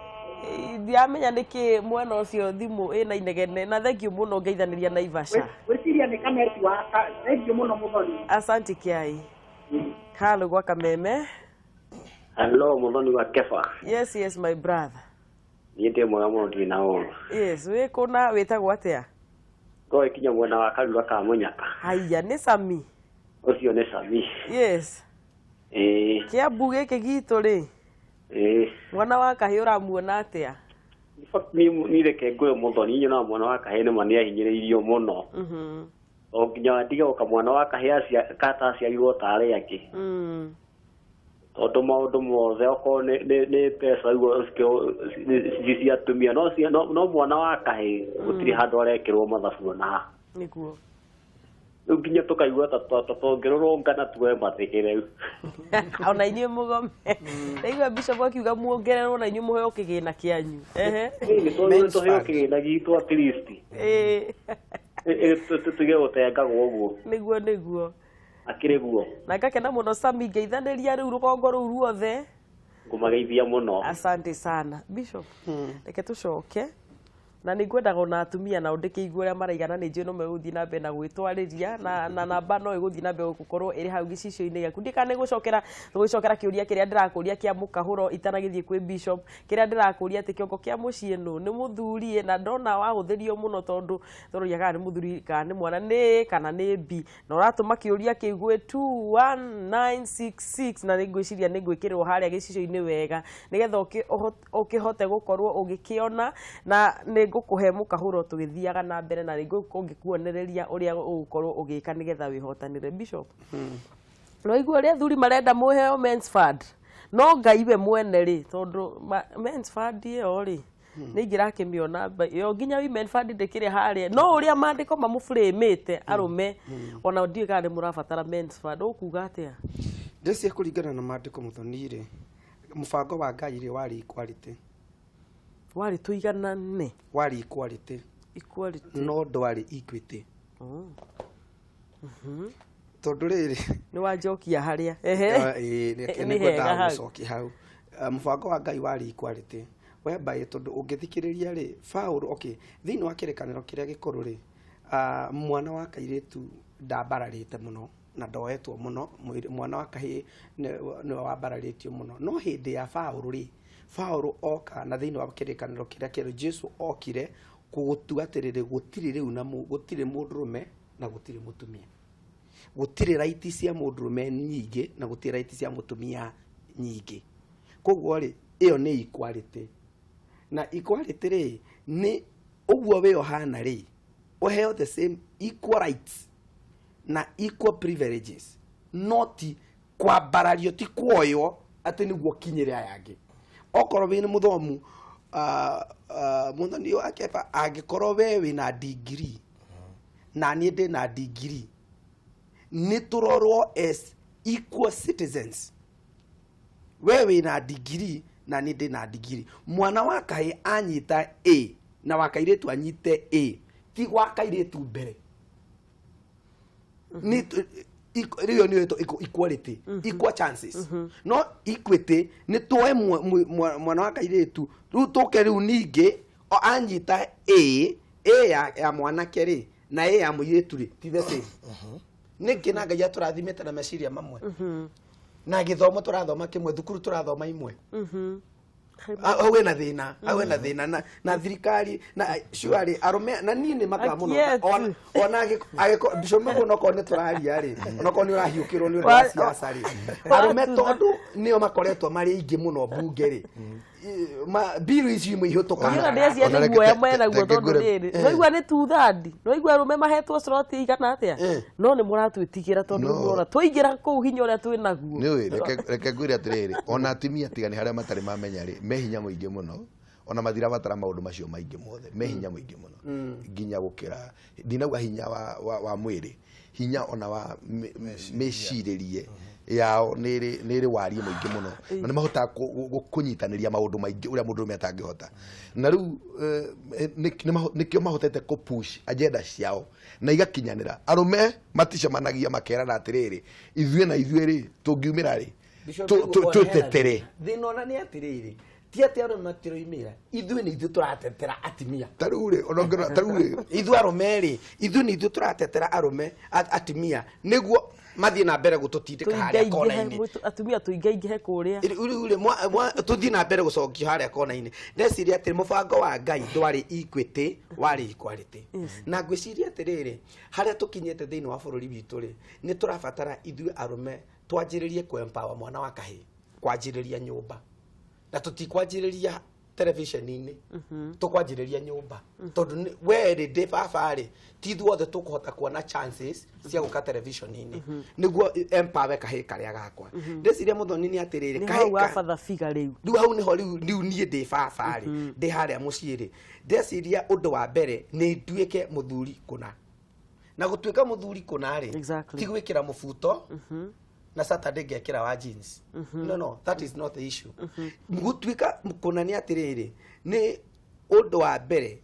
Ndiramenya nĩkĩ mwena ũcio thimũ ĩna inegene na thank you mũno ngeithanĩria Naivasha. Gwĩciria nĩ kanetiwaka. Thank you mũno mũthoni. Asante kĩai. Halo gwa Kameme. Hello, Muthoni wa Kefa. Yes, yes, my brother. Niĩ ndĩ mwega mũno ndirĩ na ũru. Yes, wĩ kũna wĩtagwo atĩa? Ngorwo ĩkinya mwena wa Karura ka Mũnyaka. Haiya, nĩ Sami. Ũcio nĩ Sami. Yes. Ĩĩ. Kĩambu gĩkĩ gitũ rĩ. Ĩĩ. Mwana wa kahĩĩ ũramuona atĩa? In fact, niĩ reke ngwĩre Muthoni, nyonaga mwana wa kahĩĩ nĩma nĩahinyĩrĩirio mũno. O nginya ndige gũka mwana wa kahĩĩ kata aciarirwo ta arĩa angĩ. Tondũ maũndũ mothe okorwo nĩ mbeca ũguo ci cia atumia no mwana wa kahĩĩ gũtirĩ handũ arekĩrwo mathabu ona ha. Nĩguo. Rĩu nginya tũkaigua ta tũngĩrũrũngana tuoe mathĩgĩ rĩu. Ona inyuĩ mũgome. Ndaigua Bishop akiuga muongererwo na inyuĩ mũheo kĩgĩna kĩanyu. Ehe. Nĩ tũheo kĩgĩna gitũ at least. Ĩĩ. Tũtige gũtengagwo ũguo. Nĩguo nĩguo. Akĩrĩ guo. Na ngakena mũno Sami ngeithanĩria rĩu rũgongo rũu ruothe. Ngũmageithia mũno. Asante sana. Bishop, reke tũcoke. Na nĩ ngwendaga ona atumia nao ndĩkĩigue ũrĩa maraigana nĩ njũĩ no megũthiĩ na mbere na gwĩtwarĩria na namba no ĩgũthiĩ na mbere gũkorwo ĩrĩ hau gĩcicio-inĩ gĩaku. Ndiũĩ kana nĩ gũcokera tũgũcokera kĩũria kĩrĩa ndĩrakũria kĩa mũkahũro itanagĩthiĩ kwĩ Bishop, kĩrĩa ndĩrakũria atĩ kĩongo kĩa mũciĩ nũ nĩ mũthuri na ndona wahũthĩrio mũno tondũ tũroria kana nĩ mũthuri kana nĩ mwana nĩ A kana nĩ B, na ũratũma kĩũria kĩu gwĩ 21966 na nĩngwĩciria nĩ ngwĩkĩrĩrwo harĩa gĩcicio-inĩ wega nĩgetha ũkĩhote gũkorwo ũgĩkĩona na nĩ ngũkũhe mũkahũro tũgĩthiaga na mbere na nĩ ngũkuonereria ũrĩa ũgũkorwo ũgĩka nĩgetha wĩhotanĩre. Bishop, no igua ũrĩa athuri marenda mũheo men's fund, no Ngai we mwene rĩ, tondũ men's fund ĩyo rĩ nĩ ingĩrakĩmĩona ĩyo nginya women fund ndĩkĩrĩ harĩa, no ũrĩa maandĩko mamũbũrĩmĩte arũme ona ndiũĩ kana nĩ mũrabatara men's fund. Ũkuga atĩa? Ndĩciria kũringana na maandĩko Mũthoni rĩ, mũbango wa Ngai rĩ warĩ equality. Warĩ tũiganane. Warĩ equality. Equality. No ndwarĩ equity. Tondũ rĩrĩ nĩ wanjokia harĩa. Ehe. Ĩĩ, Nĩ hega hau. gũcokia hau. Mũbango wa Ngai warĩ equality whereby tondũ ũngĩthikĩrĩria rĩ Paul, okay, thĩinĩ wa kĩrĩkanĩro kĩrĩa gĩkũrũ rĩ, mwana wa kairĩtu ndambararĩte mũno na ndoetwo mũno, mwana wa kahĩĩ nĩwe wambararĩtio mũno. No hĩndĩ ya Paul rĩ, Paul oka na thĩinĩ wa kĩrĩkanĩro kĩrĩa kĩerũ Jesu okire kũgũtua atĩrĩrĩ gũtirĩ rĩu na gũtirĩ mũndũrũme na gũtirĩ mũtumia, gũtirĩ right cia mũndũrũme nyingĩ na gũtirĩ right cia mũtumia nyingĩ. Koguo rĩ ĩyo nĩ equality, na equality rĩ nĩ ũguo we ũhana rĩ ũheo the same equal rights na equal privileges, not kwambarario ti kuoywo atĩ nĩguo ũkinyĩre aya angĩ. Okorwo wĩ mũthomu, Mũthoni wa Kefa, angĩkorwo we wĩna degree na niĩ ndĩna degree, nĩ tũrorwo as equal citizens. We wĩna degree na niĩ ndĩna degree, mwana wa kahĩĩ anyita A na wa kairĩtu anyite A, ti gwa kairĩtu mbere. Nĩ rĩu nĩyo ĩtwo equality, equal chances. No equity nĩ tuoe mwana wa kairĩtu rĩu tũke rĩu ningĩ o anyita A, A ya mwanake rĩ na A ya mũirĩtu rĩ ti the same. Nĩkĩ na Ngai atũrathimĩte na meciria mamwe na gĩthomo tũrathoma kĩmwe, thukuru tũrathoma imwe, hau wĩna thĩna, hau wĩna thĩna na thirikari na surely arũme na niĩ nĩ makaga mũno. Akieti. Ona angĩko Bishop Mũgũ, onokorwo nĩ tũraria rĩ, onokorwo nĩ ũrahiũkĩrwo nĩ ũndũ wa siasa rĩ, arũme tondũ nĩo makoretwo marĩ aingĩ mũno mbunge rĩ, mbiru ici imwe ihĩtũkaga. Niĩ ona ndĩreciria Ona nĩ reke guoya mwena guo teke tondũ ngwĩre- rĩrĩ nĩwaigua nĩ two-third, nĩwaigua arũme mahetwo slot igana atĩa, no nĩ mũratwĩtigĩra tondũ No. mũrona twaingĩra kũu hinya ũrĩa twĩ naguo. Nĩ reke ngwĩre atĩrĩrĩ, ona atumia tiga nĩ harĩa matarĩ mamenya rĩ, me hinya mũingĩ mũno, ona mathirabatara maũndũ macio maingĩ mothe, me hinya mũingĩ mũno nginya gũkĩra ndinauga hinya wa mwĩrĩ, hinya ona wa mĩcirĩrie. Yao nĩ ĩrĩ wariĩ mũingĩ mũno na nĩ mahotaga kũnyitanĩria maũndũ maingĩ ũrĩa mũndũrũme atangĩhota. Na rĩu nĩkĩo mahotete kũ push agenda ciao na igakinyanĩra. Arũme maticemanagia makerana atĩrĩrĩ, ithuĩ na ithuĩ rĩ, tũngiumĩra rĩ, twĩtetere. Thĩna ona nĩ atĩrĩrĩ, ti atĩ arũme matiroimĩra, ithuĩ nĩ ithuĩ tũratetera atimia. Ta rĩu rĩ, ona ũngĩrora, ta rĩu rĩ, Ithuĩ arũme rĩ, ithuĩ nĩ ithuĩ tũratetera arũme atimia nĩguo mathiĩ na mbere gũtũtindĩka harĩa kona-inĩ. Atumia tũingaingĩhe kũrĩa. Rĩu rĩ, tũthiĩ na mbere gũcokio harĩa kona-inĩ. Ndeciria atĩ mũbango wa Ngai ndwarĩ equity, warĩ equality. Na ngwĩciria atĩrĩrĩ, harĩa tũkinyĩte thĩinĩ wa bũrũri witũ rĩ, nĩ tũrabatara ithuĩ arũme twanjĩrĩrie kũ-empower mwana wa kahĩĩ, kwanjĩrĩria nyũmba, na tũtikwanjĩrĩria television-inĩ, tũkwanjĩrĩria nyũmba, tondũ we rĩ, ndĩ baba rĩ, ti ithuothe tũkũhota kuona chances cia gũka television-inĩ nĩguo empower kahĩĩ karĩa gakwa. Ndĩciria, mũthoni, nĩ atĩrĩrĩ, nĩ kahĩĩ hau wa father figure rĩu. Rĩu hau nĩho rĩu niĩ ndĩ baba rĩ, ndĩ harĩa mũciĩ rĩ, ndeciria ũndũ wa mbere nĩ nduĩke mũthuri kũna. Na gũtuĩka mũthuri kũna rĩ, ti gwĩkĩra mũbuto na Saturday ngekĩra wa jeans. No, no, that is not the issue. Gũtuĩka kũna nĩ atĩrĩrĩ, nĩ ũndũ wa mbere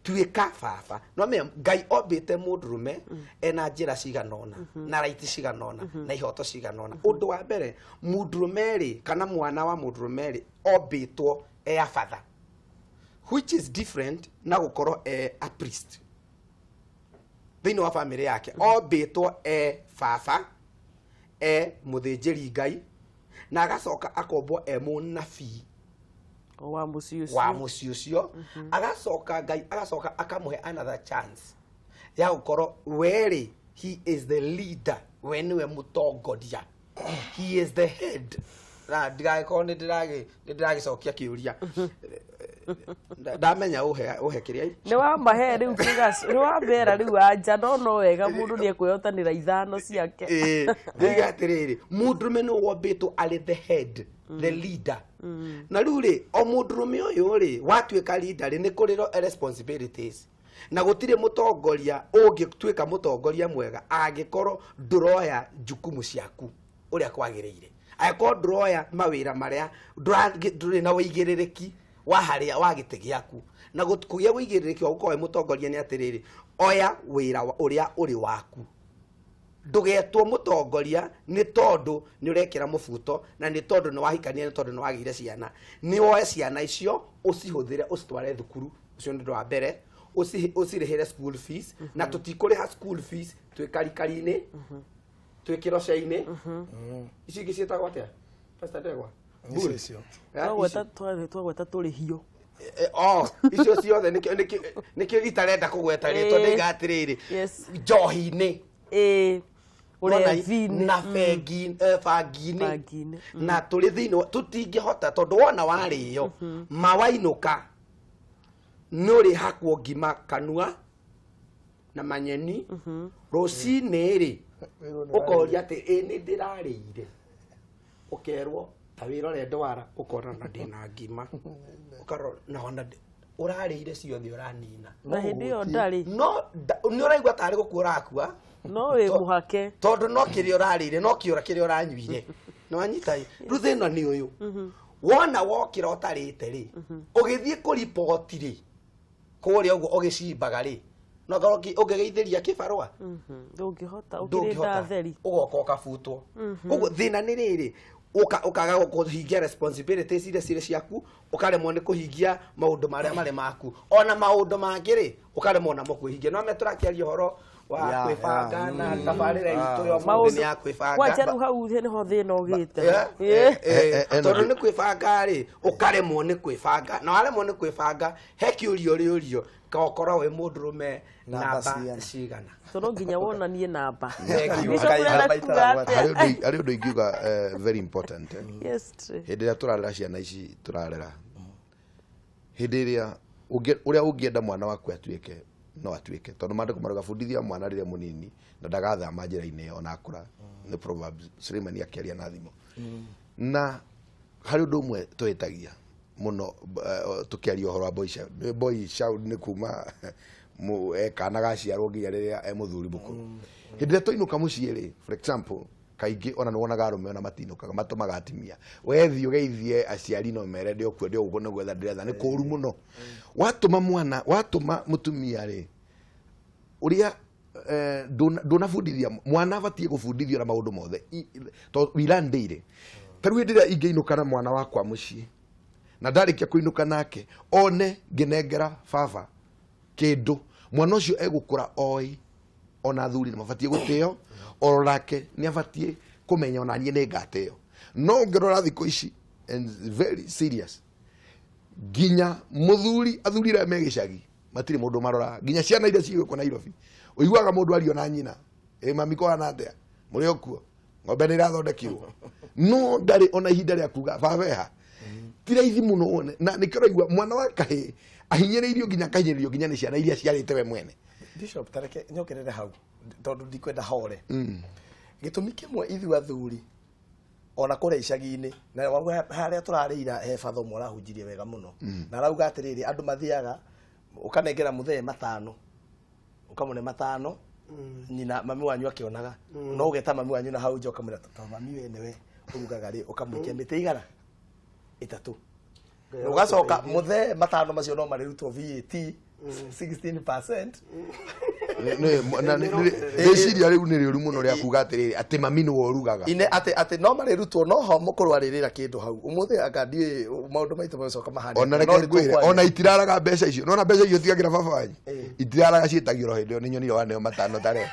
tuĩka baba. No menya Ngai ombĩte mũndũrũme ena njĩra cigana ũna, na right cigana ũna, na ihoto cigana ũna. Ũndũ wa mbere, mũndũrũme rĩ, kana mwana wa mũndũrũme rĩ, ombĩtwo e a father, which is different na gũkorwo e a priest thĩinĩ wa famĩlĩ yake. Ombĩtwo e baba, e mũthĩnjĩri Ngai, na agacoka akombwo e mũnabii o wa mũciĩ ũcio. Wa mũciĩ ũcio. Agacoka Ngai agacoka akamũhe another chance ya gũkorwo werĩ, he is the leader, we nĩwe mũtongoria, he is the head. Na ndigagĩkorwo nĩ ndĩragĩcokia kĩũria. Ndamenya ũhe kĩrĩa. Nĩ wamahe rĩu kĩgac, nĩ wamera rĩu anja, no wega mũndũ nĩ ekweyotanĩra ithano ciake. Ĩĩ, ndiga atĩrĩrĩ, mũndũrũme nĩ wombĩtwo arĩ the head, the leader. Na rĩu rĩ, o mũndũrũme ũyũ rĩ, watuĩka leader rĩ, nĩ kũrĩ responsibilities, na gũtirĩ mũtongoria ũngĩtuĩka mũtongoria mwega angĩkorwo ndũroya jukumu ciaku ũrĩa kwagĩrĩire, angĩkorwo ndũroya mawĩra marĩa ndũrĩ na ũigĩrĩrĩki wa harĩa wa gĩtĩ gĩaku. Na kũgĩa ũigĩrĩrĩki wa gũkorwo wĩ mũtongoria nĩ atĩrĩrĩ, oya wĩra ũrĩa ũrĩ waku. Ndũgetwo mũtongoria nĩ tondũ nĩ ũrekĩra mũbuto, na nĩ tondũ nĩ wahikania, nĩ tondũ nĩ wagĩire ciana. Nĩ woe ciana icio, ũcihũthĩre, ũcitware thukuru, ũcio nĩ ũndũ wa mbere. Ũcirĩhĩre school fees, na tũtikũrĩha school fees twĩ karikari-inĩ, twĩ kĩroce-inĩ, ici ingĩ ciĩtagwo atĩa, Pastor Ndegwa? Icio icio. Ya, Twagweta tũrĩhio. Oh, icio ciothe nĩkĩo itarenda kũgweta rĩtwa. Ndaiga atĩrĩrĩ, njohi-inĩ, ũrevi-inĩ, na bengi, bangi-inĩ, Bangi-inĩ, na tũrĩ thĩinĩ tũtingĩhota, tondũ wona warĩo mawainũka nĩ ũrĩhakwo ngima kanua na manyeni rũcinĩ rĩ, ũkoria atĩ ĩ nĩ ndĩrarĩire, ũkerwo ta wĩrore ndwara, ũkona na ndĩna ngima, ũkarora na ona ũrarĩire ciothe ũranina. Na hĩndĩ ĩyo ndarĩ. No nĩ ũraigua tarĩ gũkua ũrakua. No wĩ mũhake. Tondũ no kĩrĩa ũrarĩire, no kĩũra kĩrĩa ũranyuire, nĩ wanyita. Rĩu thĩna nĩ ũyũ, wona wokĩra ũtarĩte rĩ, ũgĩthiĩ kũriboti rĩ, kũrĩa ũguo ũgĩcimbaga rĩ, no ngorwo ũngĩgeithĩria kĩbarũa. Ndũngĩhota ũkĩrĩ Ndũngĩhota. Ndatheri. Ũgoka ũkabutwo. Koguo thĩna nĩ rĩrĩ, ũkaga kũhingia responsibilities iria cirĩ ciaku, ũkaremwo nĩ kũhingia maũndũ marĩa marĩ maku, ona maũndũ mangĩ rĩ, ũkaremwo namo kwĩhingia. No me tũrakĩaria ũhoro wa kwĩbanga, na tabarĩra itũ ya ũmũthĩ nĩ ya kwĩbanga. Kwanja rĩu hau nĩho thĩna ũgĩte. Tondũ nĩ kwĩbanga rĩ, ũkaremwo nĩ kwĩbanga, na waremwo nĩ kwĩbanga, he kĩũria ũrĩũrio, kaũkorwo wĩ mũndũrũme namba namba cigana? Cigana. Tondũ nginya wonanie namba. Thank you. Bishop, ũrenda Namba kuga itaragwata. atĩa? Harĩ ũndũ ingiuga, very important. Yes. Hĩndĩ ĩrĩa tũrarera ciana ici tũrarera, hĩndĩ ĩrĩa ũrĩa ũngĩenda mwana waku atuĩke, no atuĩke, tondũ maandĩko marauga bundithia mwana rĩrĩa mũnini na ndagathama njĩra-inĩ ĩyo ona akũra. Nĩ Proverbs, Suleiman akĩaria na thimo. Na harĩ ũndũ ũmwe tũhĩtagia mũno, tũkĩaria ũhoro wa boy child. Boy child nĩ kuma kana gaciarwo nginya rĩrĩa e mũthuri mũkũrũ. Hĩndĩ ĩrĩa twainũka mũciĩ rĩ, for example, Kaingĩ ona nĩ wonaga arũme ona matinũkaga, matũmaga atimia. Wethiĩ ũgeithie aciari no mere ndĩ okuo, ndĩ gũkũ nĩ gwetha ndĩretha. Nĩ kũũru mũno. Watũma mwana, watũma mũtumia rĩ, ũrĩa ndũnabundithia mwana, abatiĩ gũbundithio na maũndũ mothe. Tondũ we learn daily. Ta rĩu hĩndĩ ĩrĩa ingĩinũka na mwana wakwa mũciĩ, na ndarĩkia kũinũka nake one ngĩnengera baba kĩndũ, mwana ũcio egũkũra oĩ ona athuri nĩ mabatiĩ gũtĩo, oro nake nĩ abatiĩ kũmenya ona niĩ nĩ ngatĩo. No ũngĩrora thikũ ici, and very serious, nginya mũthuri, athuri arĩa me gĩcagi matirĩ mũndũ maroraga, nginya ciana iria cigũkũ Nairobi. Ũiguaga mũndũ ario na nyina, "Ĩ mami, kũhana atĩa? Mũrĩ o kuo? Ng'ombe nĩ irathondekirwo?" No ndarĩ ona ihinda rĩa kuga baba eha. Ti raithi mũno wone, na nĩkĩo ũraigua mwana wa kahĩĩ ahinyĩrĩirio, nginya akahinyĩrĩrio nginya nĩ ciana iria ciarĩte we mwene. Bishop, tareke nyongerere hau tondũ ndikwenda hore. Gĩtũmi kĩmwe, ithuĩ athuri ona kũrĩa icagi-inĩ na harĩa tũrarĩira, he batho ũmwe ũrahunjirie wega mũno na arauga atĩrĩrĩ, andũ mathiaga ũkanengera mũthee matano, ũkamũne matano nyina mami wanyu akĩonaga, no ũgeta mami wanyu na hau nja ũkamwĩra, "Tondũ mami we nĩwe ũrugaga rĩ," ũkamũikia mĩtĩ 300. Ũgacoka mũthee matano macio no marĩrutwo VAT 16%. Rĩciria rĩu nĩ rĩũru mũno rĩa kuga atĩrĩrĩ, atĩ mami nĩwe ũrugaga. Ine atĩ no marĩrutwo, no ho mũkũrũ arĩrĩra kĩndũ hau ũmũthĩ, anga ndiũĩ maũndũ maitũ magĩcoka mahane. Ona reke ngwĩre, ona itiraraga mbeca icio, nona mbeca icio tigagĩra baba wanyu itiraraga, ciĩtagio ro hĩndĩ ĩyo nĩ nyonire waneo matano tare.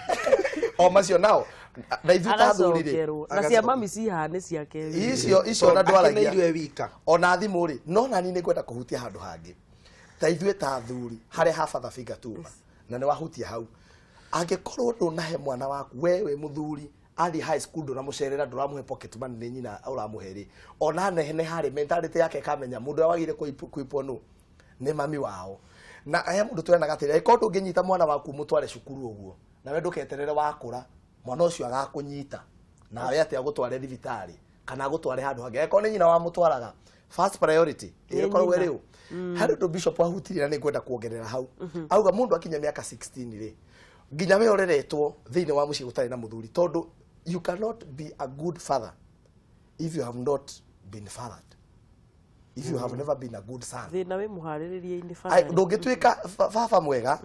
O macio nao na ithuĩ ta athuri rĩ, Agacokerwo na cia mami cihaha nĩ ciake. Icio na ndwaragia Akeneirwo wika. Ona thimũ rĩ, no nani nĩ ngwenda kũhutia handũ hangĩ, ta ithuĩ ta athuri harĩa ha father figure tuma, na nĩ wahutia hau. Angĩkorwo ndũnahe mwana waku, we wĩ mũthuri, athiĩ high school ndũnamũcerera, ndũramũhe pocket money, nĩ nyina ũramũhe rĩ, ona nene harĩ mentality yake ĩkamenya mũndũ ũrĩa wagĩrĩire kũipwo nũ nĩ mami wao. Na he mũndũ twĩranaga atĩrĩ, angĩkorwo ndũngĩnyita mwana waku mũtware cukuru ũguo, nawe ndũketerere wakũra mwana ũcio agakũnyita nawe atĩ agũtware thibitarĩ kana agũtware handũ hangĩ. Angĩkorwo nĩ nyina wamũtwaraga, first priority Nĩ ĩkoragwo nyina. ĩrĩ ũ. Harĩ ũndũ bishop ahutirie na nĩ ngwenda kuongerera hau. Auga mũndũ akinya mĩaka 16 rĩ, nginya we ũreretwo thĩinĩ wa mũciĩ gũtarĩ na mũthuri, tondũ you cannot be a good father if you have not been fathered, if you have never been a good son. Thĩna wĩ mũharĩrĩrie-inĩ. Ai, Baba. Ndũngĩtuĩka baba mwega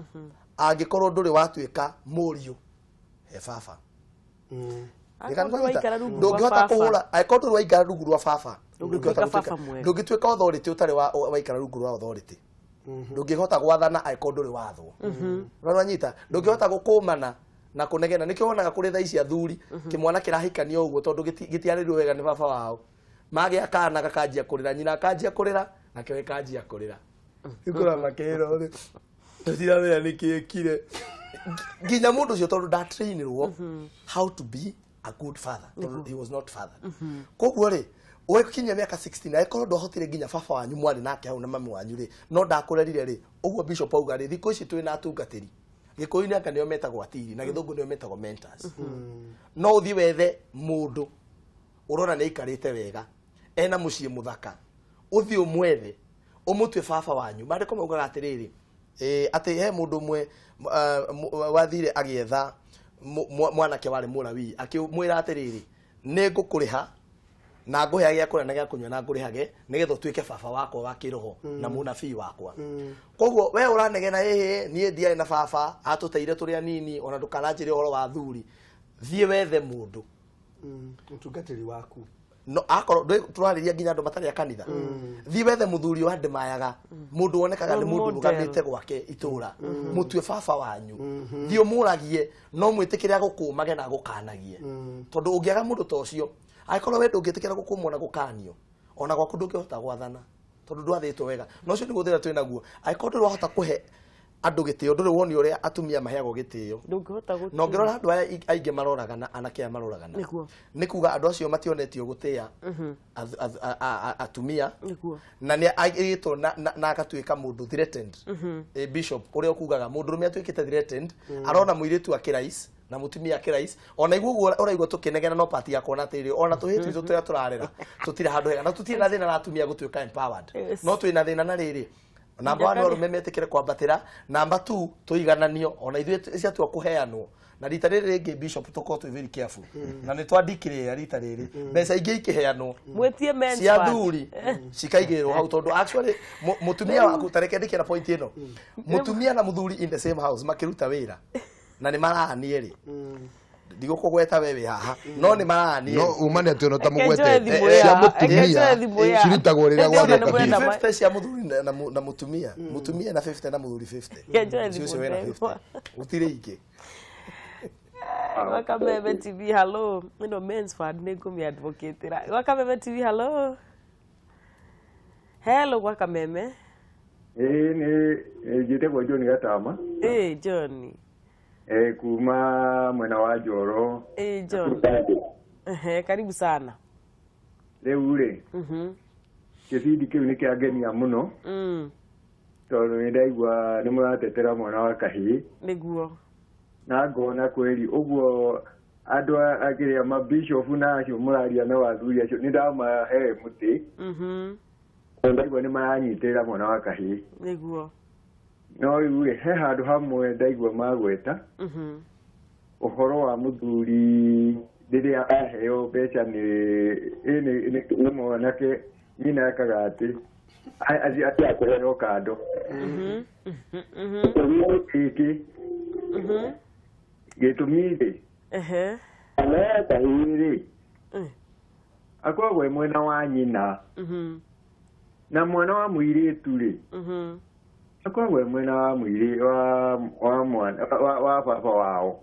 angĩkorwo ndũrĩ watuĩka mũriũ he baba. Angĩkorwo ndũrĩ waikara rungu rwa Ndũngĩhota baba. kũhũra angĩkorwo ndũrĩ waikara rungu rwa baba. Ndũngĩtuĩka Ndũngĩhota baba mwega. Ndũngĩtuĩka authority ũtarĩ waikara rungu rwa authority. Ndũngĩhota gwathana angĩkorwo ndũrĩ wathwo. Ũranyita? Ndũngĩhota gũkũmana na kũnegena. Nĩkĩo wonaga kũrĩ thaa ici athuri kĩmwana kĩrahikanio ũguo, tondũ gĩtiarĩirwo wega nĩ baba wao. Magĩa kana gakanjia kũrĩra, nyina akanjia kũrĩra, nakĩo gĩkanjia kũrĩra, ikũra makĩrwo rĩ, tũtiramenya nĩkĩ ĩkire nginya mũndũ ũcio, tondũ ndatrainirwo how to be a good father, tondũ he was not fathered. Koguo rĩ, wekinyia mĩaka 16, angĩkorwo ndwahotire nginya baba wanyu mwarĩ nake hau na mami wanyu rĩ, no ndakũrerire rĩ, ũguo bishop auga rĩ, thikũ ici twĩna atungatĩri, gĩkũyũ-inĩ anga nĩo metagwo atiri, na gĩthũngũ nĩo metagwo mentors. No ũthiĩ wethe mũndũ ũrona nĩ aikarĩte wega, ena mũciĩ mũthaka, ũthiĩ ũmwethe ũmũtue baba wanyu. Maandĩko maugaga atĩrĩrĩ, atĩ he mũndũ ũmwe wathire agĩetha mwanake warĩ mũlawii, akĩmwĩra atĩrĩrĩ, "Nĩ ngũkũrĩha na ngũhe gĩa kũrĩa na gĩa kũnyua na ngũrĩhage nĩgetha ũtuĩke baba wakwa wa kĩroho na mũnabii wakwa." Koguo we ũranegena, "Ĩhĩ, niĩ ndiarĩ na baba, atũteire tũrĩ anini," ona ndũkananjĩre ũhoro wa thuri. Thiĩ wethe mũndũ Mũtungatĩri waku. No akorwo tũrarĩria nginya andũ matarĩ a kanitha, thiĩ wethe mũthuri wandĩmayaga, mũndũ wonekaga nĩ Role mũndũ model. ũrũgamĩte gwake itũra, mũtue baba wanyu. Thiĩ ũmũragie, no mwĩtĩkĩre agũkũmage na agũkanagie, tondũ ũngĩaga mũndũ ta ũcio, angĩkorwo we ndũngĩtĩkĩra gũkũmwo na gũkanio, ona gwaku ndũngĩhota gwathana, tondũ ndwathĩtwo wega. Na ũcio nĩguo thĩna twĩ naguo. Angĩkorwo ndũrĩ wahota kũhe andũ gĩtĩo, ndũrĩ woni ũrĩa atumia maheagwo gĩtĩo. Ndũngĩhota Na ũngĩrora andũ aya aingĩ maroragana, anake aya maroragana, nĩ kuga andũ acio mationetio gũtĩa atumia. Na nĩ agĩtwo na agatuĩka mũndũ threatened. Bishop, ũrĩa ũkugaga mũndũrũme atuĩkĩte threatened, arona mũirĩtu akĩrais na mũtumia akĩrais, ona iguo ũguo ũraigua tũkĩnegena, no pati ya kuona atĩrĩrĩ, ona tũhĩ twitũ tũrĩa tũrarera tũtirĩ handũ hega, na tũtirĩ na thĩna na atumia gũtuĩka empowered. No twĩna thĩna na rĩrĩ Namba 1 arume metikire kwambatira, namba 2 tuigananio ona ithuĩ ciatua kũheanwo. Na rita rĩrĩ rĩngĩ Bishop tũkorwo twĩ very careful. Na nĩ twandikire rita rĩrĩ mbeca ingĩ ikĩheanwo Mwĩtie men's cia fund. thuri cikaigĩrĩrwo hau, tondũ actually mũtumia waku, tareke ndĩkĩra point ĩno, mũtumia na mũthuri in the same house makĩruta wĩra na nĩ mararanie rĩ, ndigũkũgweta we wĩ haha, no nĩ mararanie. No umane atĩ ona ta Reke njoe mũgwetete thimũ cia ya- reke njoe mũtumia thimũ ya- cirutagwo rĩrĩa Reke gwathũka njoe biũ. thimũ. 50 cia mũthuri na mũtumia, mũtumia na 50 na mũthuri 50. Reke njoe Ũcio thimũ ũcio wĩna ndegwa. 50 gũtirĩ ingĩ. Gwa Kameme TV, hello. Ĩno men's fund nĩ ngũmĩ-advocate-ĩra. Gwa Kameme TV, hello. Hello, gwa Kameme. Ĩĩ, nĩ njĩtagwo John Gatama. Ĩĩ John. Kuma mwena wa Njoro. Ĩĩ John. Ehe, karibu sana. Rĩu rĩ, kĩbindi kĩu nĩ kĩangenia mũno, tondũ nĩ ndaigua nĩ mũratetera mwana wa kahĩĩ. Nĩguo. Na ngona kweri ũguo andũ akĩrĩa mabishofu na acio mũraria na athuri acio nĩ ndamahe mũtĩ, tondũ ndaigua nĩ maranyitĩrĩra mwana wa kahĩĩ. Nĩguo. No rĩu rĩ, he handũ hamwe ndaigua magweta ũhoro wa mũthuri rĩrĩa aheo mbeca nĩ mwanake, nyina ekaga atĩ athiaga kũheo kando. Gĩkĩ gĩtũmi rĩ, mwana wa kahĩĩ rĩ, akoragwo e mwena wa nyina, na mwana wa mũirĩtu rĩ, akoragwo e mwena wa mũirĩ wa mwana wa baba wao.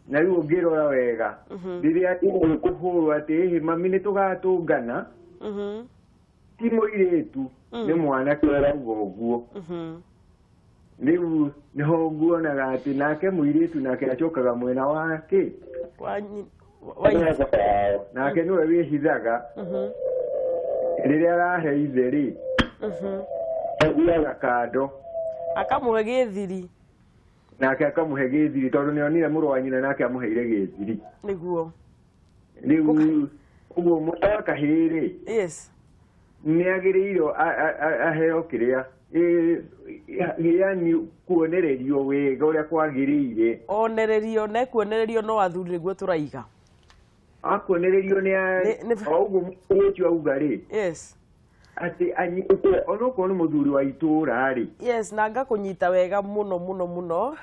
Na rĩu ũngĩrora wega, rĩrĩa kũhũrwo atĩ ĩhĩ mami nĩ tũgatũngana, ti mũirĩtu, nĩ mwanake ũrauga ũguo. Rĩu nĩho nguonaga atĩ nake mũirĩtu nake acokaga mwena wa kĩ, Wa wa ithe. nake nĩwe wĩhithaga rĩrĩa arahe ithe rĩ, athiaga kando. Akamũhe gĩthiri. Nake akamũhe gĩthiri, tondũ nĩonire mũrũ wa nyina nake amũheire gĩthiri. Nĩguo. Rĩu ũguo mwana wa kahĩĩ rĩ, nĩ agĩrĩirwo aheo kĩrĩa, yani kuonererio wega ũrĩa kwagĩrĩire. Onererio na kuonererio no athuri nĩguo tũraiga. Akuonererio nĩ o ũguo mũndũ ũcio auga rĩ, atĩ anyitwo onokorwo nĩ mũthuri wa itũũra rĩ. Yes, na ngakũnyita wega mũno mũno mũno.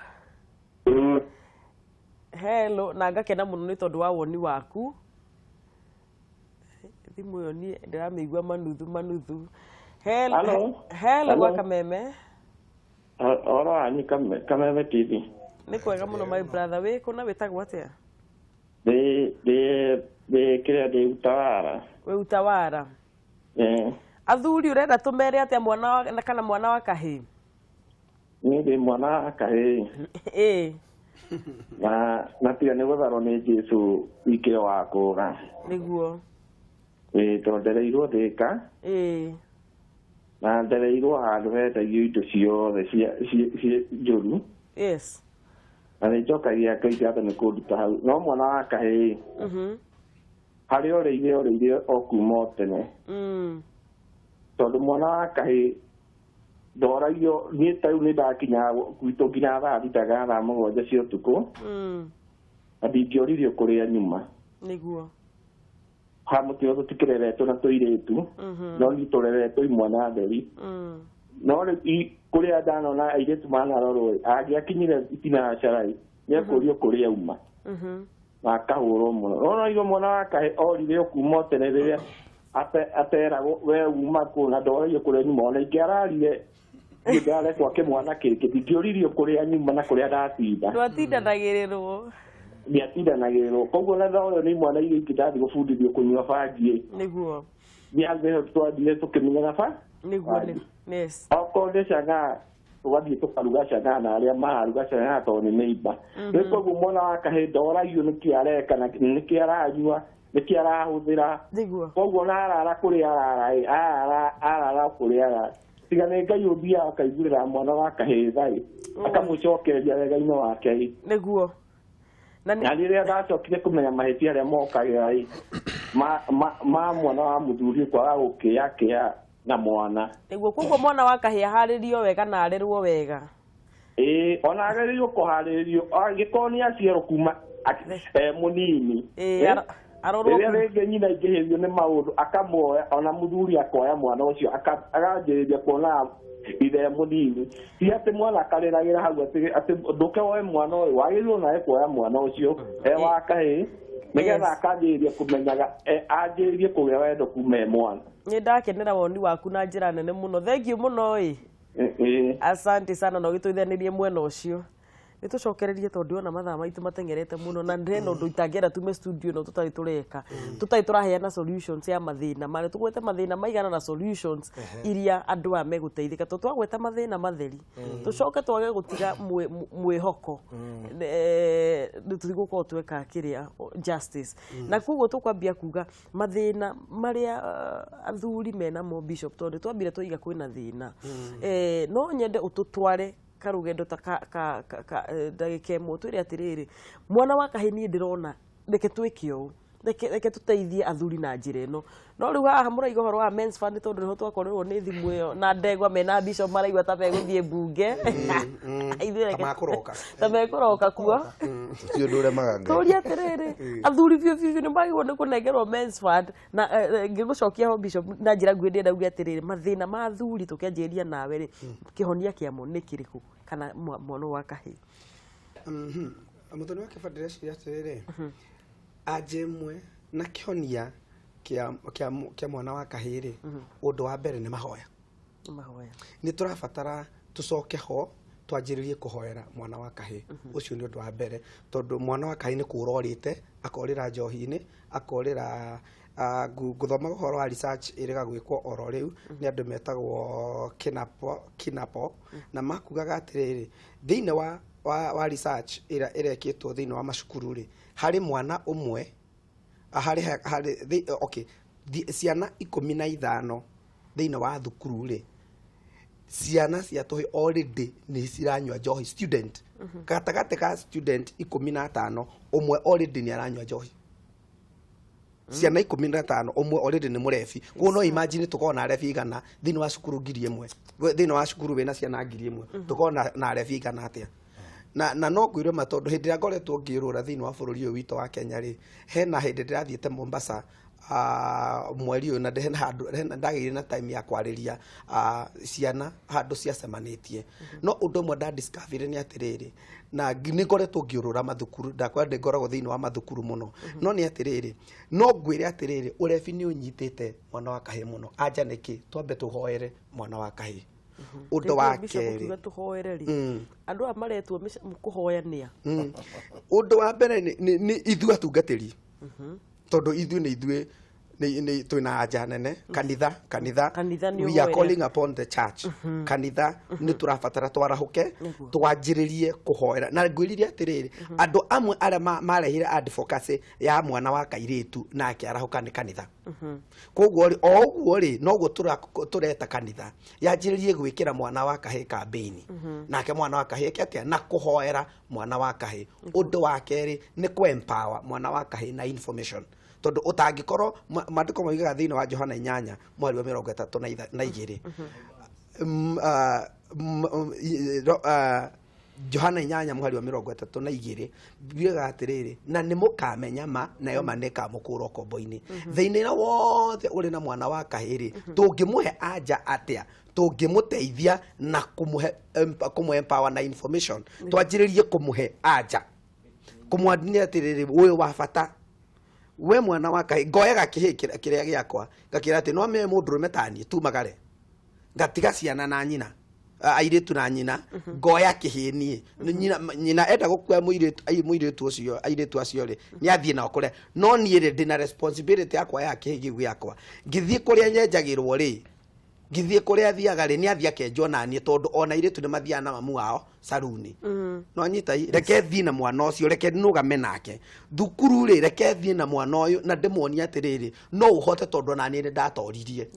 Hello, na ngakena mũno nĩ tondũ wa woni waku. Thimũ ĩyo niĩ ndĩramĩigua manuthu manuthu. Hello. Hello. Hello, gwa Hello. Kameme. Ũhoro wanyu Kameme TV. Nĩ kwega mũno my brother, wĩ kũ na wĩtagwo atĩa? Ndĩ kĩrĩa, ndĩ Utawara. Wĩ Utawara. Eh. Athuri ũrenda tũmere atĩa mwana wa, kana mwana wa kahĩĩ? Niĩ ndĩ mwana wa kahĩĩ. Ĩĩ. Na tiga nĩ gũtharwo nĩ Jesũ ikĩro wa kũra. Nĩguo. Ĩĩ, tondũ ndereirwo Thĩka. Ĩĩ. Na ndereirwo handũ hendagio indo ciothe cia njũru. Na nĩ njokagia Ngai ngatho nĩ kũnduta hau. No mwana wa kahĩĩ, harĩa orĩire o kuma o tene. Tondũ mwana wa kahĩĩ ndoragio, niĩ ta rĩu nĩ ndakinyaga gwitũ nginya thaa thita kana thaa mũgwanja cia ũtukũ, na ndingĩoririo kũrĩa nyuma. Nĩguo. Ha mũtino tũtikĩreretwo na tũirĩtu, no niĩ tũreretwo imwana theri. No rĩu kũrĩa ndanona airĩtu manarorwo, angĩakinyire itinacara nĩ ekũrio kũrĩa auma, na akahũrwo mũno. No no mwana wa kahĩĩ orire o kuma o tene rĩrĩa ateragwo we uma kũ na ndoragio kũrĩa nyuma. Ona ingĩ ararire niĩ ndarekwo kĩmwana kĩngĩ, ndingĩoririo kũrĩa nyuma na kũrĩa ndatinda. Ndwatindanagĩrĩrwo. Ndiatindanagĩrĩrwo. Koguo na thogora nĩ imwana iria ingĩ ndathiĩ gũbundithio kũnyua bangi. Nĩguo. Nĩ twathire tũkĩmenyaga ba? Nĩguo. Yes. Okorwo nĩ cang'aa, tũgathiĩ tũkaruga cang'aa na arĩa mararuga cang'aa tondũ nĩ neighbor. Rĩu koguo mwana wa kahĩĩ ndoragio nĩkĩ areka na nĩkĩ aranyua, nĩkĩ arahũthĩra. Nĩguo. Koguo ona arara kũrĩa arara ĩ, arara kũrĩa arara. Tiga nĩ Ngai ũthiaga akaiguĩra mwana wa kahĩĩ tha ĩ, akamũcokereria wega-inĩ wake ĩ. Nĩguo. Na rĩrĩa ndacokire kũmenya mahĩtia arĩa mokagĩra ĩ, ma mwana wa mũthuri kwaga gũkĩakĩa Na mwana. Nĩguo koguo mwana wa kahĩĩ aharĩrio wega na arerwo wega. Ĩĩ, ona agĩrĩirwo kũharĩrĩrio angĩkorwo nĩ aciarwo kuma mũnini. Arorwo Rĩrĩa rĩngĩ nyina aingĩhĩrio nĩ maũndũ akamuoya, ona mũthuri akoya mwana ũcio akanjĩrĩria kuona ithe mũnini. Ti atĩ mwana akarĩragĩra hau atĩ ndũke woe mwana ũyũ, wagĩrĩirwo nawe kuoya mwana ũcio e wa kahĩĩ nĩgetha akanjĩrĩria kũmenyaga, anjĩrĩrie kũgĩa wendo kuma e mwana. Nĩ ndakenera woni waku na njĩra nene mũno. Thank you mũno ĩ. Asante sana na ũgĩtũithanĩrie mwena ũcio. Nĩ tũcokererie tondũ ona mathaa maitũ mateng'erete mũno na ndĩrena ũndũ itangĩenda tume studio no tũtarĩ tũreka. Tũtarĩ tũraheana solutions ya mathĩna marĩa tũgwete mathĩna maigana na solutions iria andũ aya megũteithĩka. Tondũ twagweta mathĩna matheri tũcoke twage gũtiga mwĩhoko, tũtigũkorwo tweka kĩrĩa justice. Na koguo tũkwambia kuga mathĩna marĩa athuri menamo, Bishop, tondũ twambire twoiga kwĩna thĩna. No nyende ũtũtware karugendo ta ka ndagĩka ĩmwe twĩre atĩrĩrĩ, mwana wa kahĩĩ niĩ ndĩrona reke twĩke ũũ, reke tũteithie athuri na njĩra ĩno. No rĩu haha mũraiga ũhoro wa men's fund tondũ nĩho twakorirwo nĩ thimũ ĩyo na ndegwa mena bishop maraigua ta megũthiĩ mbunge. Ithuĩ Ta makũroka. Ta mekũroka kuo. Ti ũndũ ũremaga Ngai. Tũrie atĩrĩrĩ, athuri biũ biũ biũ nĩ magĩrĩirwo nĩ kũnengerwo men's fund. Na ngĩgũcokia ho Bishop na njĩra nguhĩ ndĩrenda uge atĩrĩrĩ, mathĩna ma athuri tũkĩanjĩrĩria nawe rĩ, kĩhonia kĩamo nĩ kĩrĩkũ kana mwana wa kahĩĩ? Mũthoni wa kĩba ndĩreciria atĩrĩrĩ, anja ĩmwe na kĩhonia kĩa mwana wa kahĩĩ rĩ, ũndũ wa mbere nĩ mahoya. Mahoya. Nĩ tũrabatara tũcoke ho twanjĩrĩrie kũhoera mwana wa kahĩĩ. Ũcio nĩ ũndũ wa mbere, tondũ mwana wa kahĩĩ nĩ kũũra orĩte, akorĩra njohi-inĩ, akorĩra, ngũthoma ũhoro wa research ĩrĩga gwĩkwo oro rĩu nĩ andũ metagwo Kinapo, na makugaga atĩrĩrĩ, thĩinĩ wa research ĩrĩa ĩrekĩtwo thĩinĩ wa macukuru rĩ, harĩ mwana ũmwe, harĩ, harĩ, thĩ, okay, ciana 15 thĩinĩ wa thukuru rĩ, ciana cia tũhĩĩ already nĩ ciranyua njohi. Student gatagatĩ ka student 15, ũmwe already nĩ aranyua njohi. Ciana 15, ũmwe already nĩ mũrebi. Koguo no imagine tũkorwo na arebi igana thĩinĩ wa cukuru ngiri ĩmwe, thĩinĩ wa cukuru wĩna ciana ngiri ĩmwe, tũkorwo na arebi igana atĩa? Na no ngwĩre ma, tondũ hĩndĩ ĩrĩa ngoretwo ngĩũrũra thĩinĩ wa bũrũri ũyũ witũ wa Kenya rĩ, hena hĩndĩ ndĩrathiĩte Mombasa, mweri ũyũ, na hena handũ hena ndagĩire na time ya kwarĩria ciana handũ ciacemanĩtie. No ũndũ ũmwe ndadiscoverire nĩ atĩrĩrĩ, na nĩ ngoretwo ngĩũrũra mathukuru, ndakwa ndĩ ngoragwo thĩinĩ wa mathukuru mũno, no nĩ atĩrĩrĩ, no ngwĩre atĩrĩrĩ, ũrebi nĩ ũnyitĩte mwana wa kahĩĩ mũno. Anja nĩkĩ? Twambe tũhoere mwana wa kahĩĩ. Ũndũ wa Rĩngĩ Bishop kerĩ. ũkiuga tũhoere rĩ, andũ aya maretwo kũhoya nĩa? Ũndũ wa mbere nĩ ithuĩ atungatĩri, tondũ ithuĩ nĩ ithuĩ nĩ twĩna anja nene. Kanitha Kanitha nĩ we are ũhoere. calling upon the church. Kanitha nĩ tũrabatara twarahũke, twanjĩrĩrie kũhoera. Na ngwĩrire atĩrĩrĩ, andũ amwe arĩa marehire advocacy ya mwana wa kairĩtu na akĩarahũka nĩ kanitha. Koguo rĩ, o ũguo rĩ, noguo tũreta kanitha yanjĩrĩrie gwĩkĩra mwana wa kahĩĩ campaign, nake mwana wa kahĩĩ eke atĩa? Na kũhoera mwana wa kahĩĩ. Ũndũ wa kerĩ nĩ kũ-empower mwana wa kahĩĩ na information, tondũ ũtangĩkorwo maandĩko moigaga thĩinĩ wa Johana 8 mweri wa 32, Johana 8 mũhari wa 32 biugaga atĩrĩrĩ, na nĩ mũkamenya ma, nayo ma nĩ ĩkamũkũra ũkombo-inĩ. Thĩinĩ wothe ũrĩ na mwana wa kahĩĩ rĩ, tũngĩmũhe anja atĩa? Tũngĩmũteithia na kũmũ empower na information, twanjĩrĩrie kũmũhe anja, kũmwambia atĩrĩrĩ, ũyũ wa bata we mwana wa kahĩĩ. Ngoyaga kĩhĩĩ kĩrĩa gĩakwa, ngakĩra atĩ no me mũndũrũme taniĩ tumagare, ngatiga ciana na nyina, airĩtu na nyina, ngoya kĩhĩĩ niĩ. Nĩ nyina enda gũkua mũirĩtu, mũirĩtu ũcio, airĩtu acio rĩ, nĩ athiĩ nao kũrĩa, no niĩ rĩ, ndĩna responsibility yakwa ya kĩhĩĩ kĩu gĩakwa. Ngĩthiĩ kũrĩa nyenjagĩrwo rĩ, ngĩthiĩ kũrĩa athiaga rĩ, nĩ athiĩ akenjwo na niĩ, tondũ ona airĩtu nĩ mathiaga na mamu wao saruni. No nyita, reke thiĩ na mwana ũcio, reke nũgame nake thukuru rĩ, reke thiĩ na mwana ũyũ na ndĩmuonie atĩrĩrĩ, no ũhote, tondũ ona niĩ nĩ ndatoririe.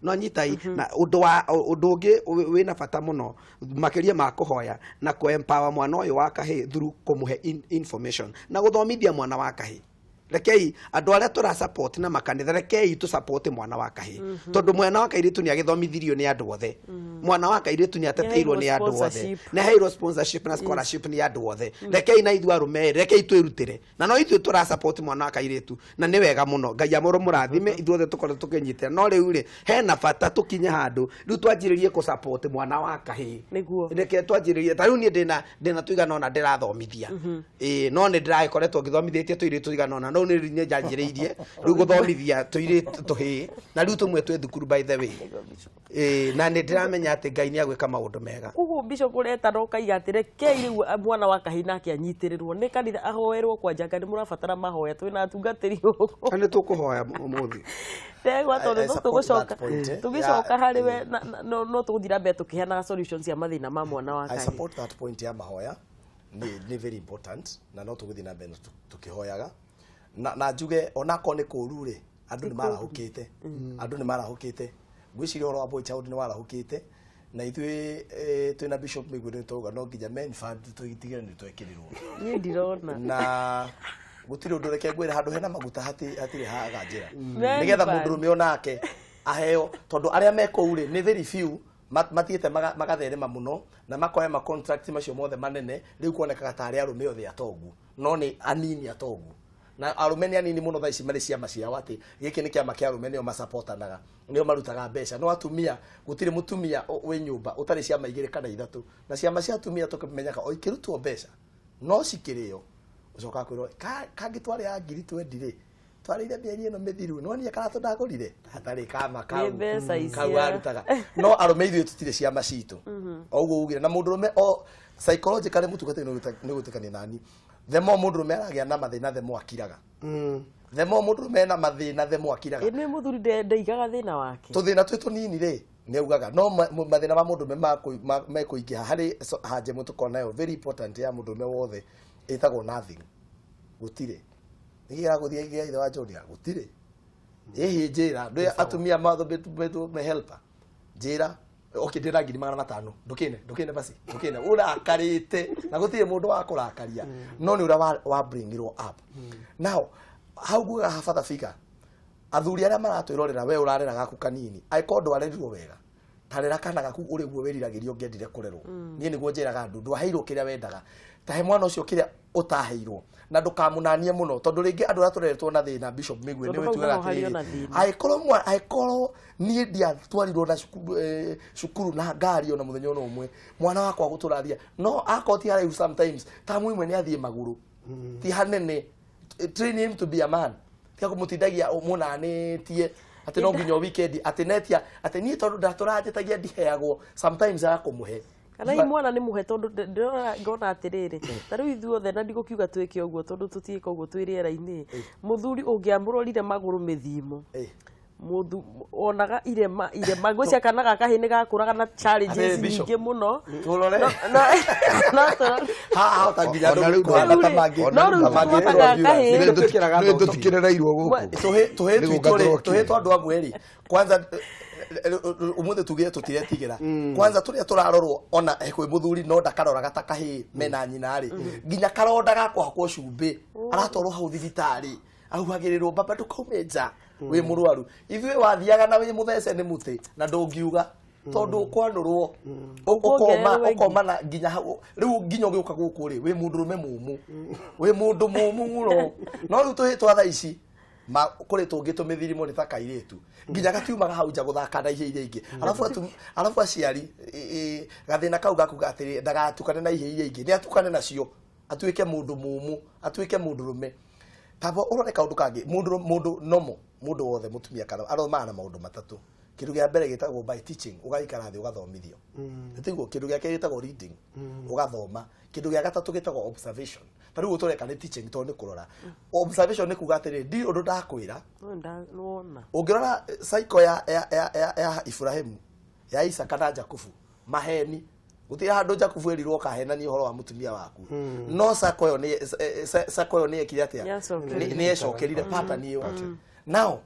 No nyita, na ũndũ wa ũndũ ũngĩ wĩna bata mũno makĩria ma kũhoya na kũ empower mwana ũyũ wa kahĩĩ through kũmũhe information na gũthomithia mwana wa kahĩĩ. Rekei andũ arĩa tũra support na makanitha, rekei tũ support mwana wa kahĩĩ, tondũ mwana wa kairĩtu nĩ agĩthomithirio nĩ andũ othe, mwana wa kairĩtu nĩ ateteirwo nĩ andũ othe, nĩ aheirwo sponsorship na scholarship nĩ andũ othe. Rekei na ithuĩ arũme, rekei twĩrutĩre, na no ithuĩ tũra support mwana wa kairĩtu, na nĩ wega mũno. Ngai amũrũ mũrathime, ithuothe tũkorwo tũkĩnyitĩra. No rĩu rĩ, hena bata tũkinye handũ rĩu twanjĩrĩrie kũ support mwana wa kahĩĩ. Nĩguo. Reke twanjĩrĩrie. Ta rĩu niĩ ndĩna tũigana ũna ndĩrathomithia, ĩĩ, no nĩ ndĩragĩkoretwo ngĩthomithĩtie tũirĩtu tũigana ũna, no nĩ nĩ njanjĩrĩirie rĩu gũthomithia tũirĩtu tũhĩĩ, na rĩu tũmwe twĩ thukuru, by the way. Ĩĩ, na nĩ ndĩramenya atĩ Ngai nĩ agwĩka maũndũ mega. Koguo Bishop ũreta na ũkaiga atĩ rekei rĩu mwana wa kahĩĩ nake anyitĩrĩrwo nĩ kanitha, ahoerwo kwanja. Ngai nĩ mũrabatara mahoya, twĩna atungatĩri gũkũ. Na nĩ tũkũhoya ũmũthĩ. Ndegwa tondũ I no support tũgũcoka that point, eh. tũgĩcoka Yeah. harĩ we no tũgũthiĩ na mbere tũkĩheanaga solutions cia mathĩna ma mwana wa I kahĩĩ. support that point ya mahoya, nĩ very important, na no tũgũthiĩ na mbere na tũkĩhoyaga, na njuge onakorwo nĩ kũru rĩ, andũ nĩ marahũkĩte, andũ nĩ marahũkĩte. Ngwĩciria ũhoro wa boy child nĩ warahũkĩte, na ithuĩ twĩna Bishop Mĩgwi nĩ twauga no nginya men fund tũtigĩre nĩ twekĩrĩrwo. Niĩ ndirona. Na gũtirĩ ũndũ, reke ngwĩre, handũ hena maguta hatirĩ haga njĩra, Men nĩgetha fund. mũndũrũme onake aheo, tondũ arĩa me kũu rĩ nĩ very few, mathiĩte magatherema mũno na makoya ma contract macio mothe manene. Rĩu kuonekaga tarĩ arũme othe atongu, no nĩ anini atongu, na arũme nĩ anini mũno thaa ici marĩ ciama ciao, atĩ gĩkĩ nĩ kĩama kĩa arũme, nĩo masapotanaga, nĩo marutaga mbeca. No atumia, gũtirĩ mũtumia wĩ nyũmba ũtarĩ ciama igĩrĩ kana ithatũ, na ciama cia atumia tũkĩmenyaga o ikĩrutwo mbeca no cikĩrĩo, ũcokaga kwĩrwo kangĩ twarĩa 20,000 rĩ, twarĩire mĩeri ĩno mĩthiru, nonire karatũ ndagũrire hatarĩ kama kau Nĩ mbeca icio. kau arutaga. No arũme ithuĩ tũtirĩ ciama citũ o ũguo ugire, na mũndũrũme o psychologically, mũtungatĩri, nĩ gwĩtĩkania nani, the more mũndũrũme aragĩa na mathĩna, the more akiraga. The more mũndũrũme ena mathĩna, the more akiraga. Ĩ nĩ mũthuri ndaigaga thĩna wake. Tũthĩna twĩ tũnini rĩ, nĩ augaga, no mathĩna ma mũndũrũme mekũingĩha harĩ hanje mũtũkorwo nayo very important ya mũndũrũme wothe, ĩtagwo nothing, gũtirĩ. Nĩkĩ gĩragũthiĩ gĩa ithe wa John? Gũtirĩ. Ĩhĩ, njĩra ndũ atumia mathombetwo me helper, njĩra, okay, ndĩna 500,000, ndũkĩne, ndũkĩne, basi ndũkĩne ũrakarĩte, na gũtirĩ mũndũ wa kũrakaria, no nĩ ũrĩa wa bringirwo up. Now hau ngugaga habatha figure, athuri arĩa maratwĩrorera, we ũrarera gaku kanini, angĩkorwo ndwarerirwo wega, tarera kana gaku ũrĩ guo wĩriragĩria ũngĩendire kũrerwo. Niĩ nĩguo njĩraga andũ, ndwaheirwo kĩrĩa wendaga, tahe mwana ũcio kĩrĩa ũtaheirwo, na ndũkamũnanie mũno, tondũ rĩngĩ andũ arĩa tũreretwo na thĩna, Bishop Mĩgwe, Tondũ nĩwe hau tugaga naho harĩ ona atĩrĩrĩ, thĩna. Angĩkorwo niĩ ndiatwarirwo na cukuru, cukuru na ngari ona mũthenya ona ũmwe, mwana wakwa gũtũrathia no akorwo ti haraihu, sometimes tamu imwe nĩ athiĩ magũrũ, ti hanene. Train him to be a man, tiga kũmũtindagia mũnanĩtie atĩ no nginya o weekend, atĩ netia atĩ niĩ tondũ ndatũranjĩtagia ndiheagwo, sometimes agakũmũhe. Kana hihi mwana nĩ mũhe, tondũ ndĩrona ngona atĩrĩrĩ, ta rĩu ithuothe, na ndigũkiuga twĩke ũguo tondũ tũtiĩka ũguo twĩ rĩera-inĩ, mũthuri ũngĩamũrorire magũrũ mĩthimo, mũthu onaga irema irema, ngwĩcia kana gaka kahĩ nĩ gakũraga na challenges Atĩrĩ, Bishop, nyingĩ mũno. Tũrore. No tũrore. Haha hota nginya Ona andũ rĩu kũhana ta mangĩ No rĩu ta mangĩ tũhotaga kahĩ. Nĩ tũkĩraga Tũtikĩrereirwo gũkũ. Tũhĩ Nĩ twitũ gũka rĩ, tũrokire. tũhĩ twa andũ amwe rĩ, kwanza ũmũthĩ tugire tũtiretigĩra, kwanza tũrĩa tũrarorwo ona kwĩ mũthuri no ndakaroraga ta kahĩĩ mena nyina rĩ, nginya karonda ga kũhakwo cumbĩ aratwarwo hau thibitarĩ, ahuhagĩrĩrwo, baba ndũkaume nja wĩ mũrwaru. Ithuĩ wathiaga na wĩ mũthece nĩ mũtĩ na ndũngiuga tondũ kwanũrwo ũkoma. Ũkuongererwo ĩngĩ. Ũkoma na nginya hau rĩu nginya ũgĩũka gũkũ rĩ, wĩ mũndũrũme mũmũ, wĩ mũndũ mũmũ mũno. No rĩu tũhĩ twa thaa ici ma kũrĩ tũngĩ tũmĩthirimo nĩ ta kairĩtu, nginya gatiumaga hau nja gũthaka na ihĩ iria ingĩ. Arabu aciari gathĩna kau gakuga atĩrĩ, ndagatukane na ihĩ iria ingĩ, nĩ atukane nacio atuĩke mũndũ mũmũ, atuĩke mũndũrũme. Tamba ũrore kaũndũ kangĩ, mũndũ nomo, mũndũ wothe, mũtumia kana aromaga na maũndũ matatũ. Kĩndũ kĩa mbere gĩtagwo by teaching, ũgaikara thĩ ũgathomithio, nĩtiguo? Kĩndũ gĩa kerĩ gĩtagwo reading, ũgathoma. Kĩndũ gĩa gatatũ gĩtagwo observation. Ta rĩu tũreka nĩ teaching, tondũ nĩ kũrora. Observation nĩ kuga atĩrĩrĩ, ndirĩ ũndũ ndakwĩra. Nĩwona. Ũngĩrora cycle ya Ibrahimu, ya Isaka na Jakubu, maheni gũtirĩ handũ Jakubu erirwo ũkahenania ũhoro wa mũtumia waku, no cycle ĩyo cycle ĩyo nĩ yekire atĩa? Nĩyacokerire. Nĩ yecokerire pattern ĩyo. Now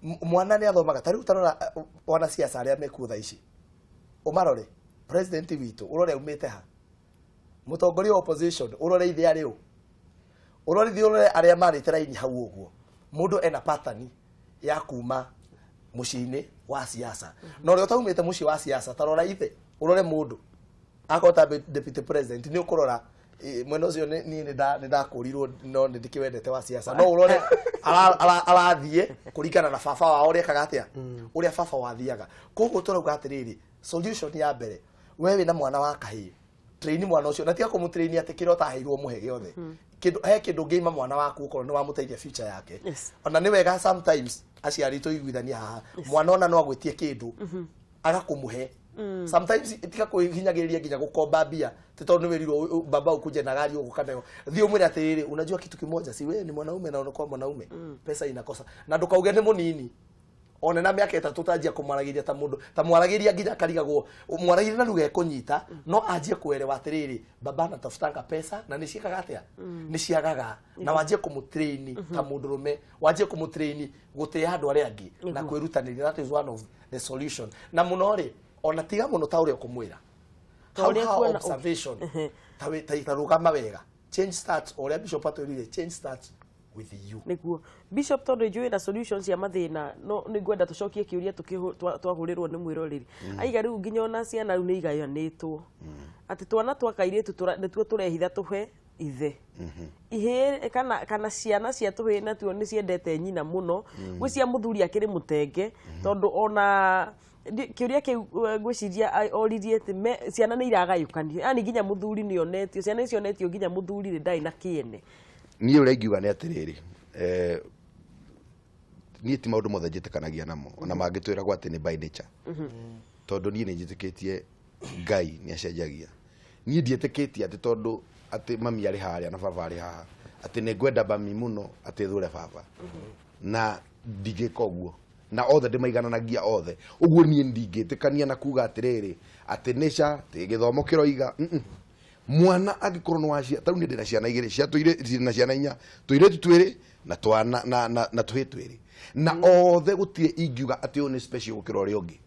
mwana nĩ athomaga. Ta rĩu tarora wanasiasa arĩa mekuo thaa ici, ũmarore, president witũ ũrore aumĩte ha, mũtongoria wa opposition ũrore ithe arĩ ũ. Ũrorithie ũrore arĩa marĩte raini hau ũguo. Mũndũ ena pattern ya kuma mũciĩ-inĩ wa siasa. Na ũrĩa ũtaumĩte mũciĩ wa siasa ta rora ithe, ũrore mũndũ. Akorwo ta deputy president nĩ ũkũrora mwena ũcio niĩ nĩ ndakũrirwo no nĩ ndĩkĩwendete wa siasa. No ũrore arathiĩ kũringana na baba wao ũrĩa ekaga atĩa, ũrĩa baba wathiaga. Koguo tũrauga atĩrĩrĩ, solution ya mbere, we wĩna mwana wa kahĩĩ, train mwana ũcio na tiga kũmũtrain atĩ kĩrĩa ũtaheirwo mũhe gĩothe. Kĩndũ he kĩndũ ũngĩima mwana waku ũkorwo nĩ wamũteithia future yake. Ona nĩ wega sometimes aciari tũiguithanie haha, mwana ona no agwĩtie kĩndũ agakũmũhe. Sometimes tiga kwĩhinyagĩrĩria nginya gũkomba mbia ti tondũ nĩ wĩrirwo baba ukuje na gari ũguo kana thiĩ ũmwĩre atĩrĩrĩ, unajua kitu kimoja, si wewe ni mwanaume na unakuwa mwanaume, pesa inakosa. Na ndũkauge nĩ mũnini one na mĩaka ĩtatũ tanjia kũmwaragĩria ta mũndũ ta mwaragĩria nginya akarigagwo mwaragĩria na lugha ĩkũnyita, no anjie kuelewa atĩrĩrĩ, baba anatafutanga pesa na nĩ ciĩkaga atĩa, nĩ ciagaga. Na wanjie kũmũtrain ta mũndũrũme, wanjie kũmũtrain gũtĩa andũ arĩa angĩ na kwĩrutanĩria. That is one of the solution. Na mũno rĩ, ona tiga mũno ta ũrĩa ũkũmwĩra, how observation ta rũgama wega. Change starts, ũrĩa Bishop atwĩrire, change starts with you. Nĩguo Bishop, tondũ njũĩ na solutions cia mathĩna, no nĩngwenda tũcokie kĩũria twahũrĩrwo nĩ mwĩroreri. Aiga rĩu nginya ona ciana rĩu nĩ igayanĩtwo, atĩ twana twa kairĩtu nĩtuo tũrehitha tũhe ithe ihĩĩ, kana ciana cia tũhĩĩ natuo nĩ ciendete nyina mũno gwĩ cia mũthuri akĩrĩ mũtenge. Tondũ ona kĩũria kĩu ngwĩciria oririe atĩ ciana nĩ iragayũkanio, yani nginya mũthuri nĩ onetio, ciana icio onetio nginya mũthuri rĩ ndarĩ na kĩene. Niĩ ũrĩa ingiuga nĩ atĩrĩrĩ, niĩ ti maũndũ mothe njĩtĩkanagia namo, ona mangĩtwĩragwo atĩ nĩ by nature, tondũ niĩ nĩ njĩtĩkĩtie Ngai nĩ acenjagia. Niĩ ndiĩtĩkĩtie atĩ tondũ atĩ mami arĩ harĩa na baba arĩ haha atĩ nĩ ngwenda mami mũno atĩ thũre baba, na ndingĩka ũguo, na othe ndĩmaigananagia othe. Ũguo niĩ ndingĩtĩkania na kuga atĩrĩrĩ atĩ nature atĩ gĩthomo kĩroiga. Mwana angĩkorwo nĩ wacia, tarĩu niĩ ndĩna ciana igĩrĩ cia tũirĩtu, na ciana inya, tũirĩtu twĩrĩ na twana na tũhĩĩ twĩrĩ, na othe gũtirĩ ingiuga atĩ ũyũ nĩ special gũkĩra ũrĩa ũngĩ,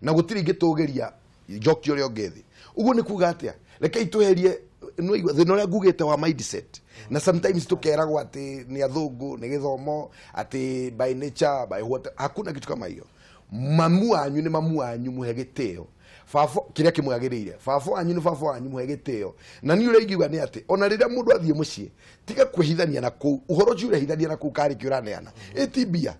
na gũtirĩ ingĩtũgĩria njoki ũrĩa ũngĩ thĩ. Ũguo nĩ kuga atĩa, rekei tweherie thĩna ũrĩa ngugĩte wa mindset, na sometimes tũkeragwo atĩ nĩ athũngũ, nĩ gĩthomo, atĩ by nature, by what, hakuna kitu kama hiyo. Mamu wanyu nĩ mamu wanyu, mũhe gĩtĩo. Baba kĩrĩa kĩmwagĩrĩire, baba wanyu nĩ baba wanyu, mũhe gĩtĩo. Na niĩ ũrĩa ingiuga nĩ atĩ ona rĩrĩa mũndũ athiĩ mũciĩ, tiga kwĩhithania na kũu ũhoro ũcio ũrehithania na kũu karĩ kĩ ũraneana ĩti mbia.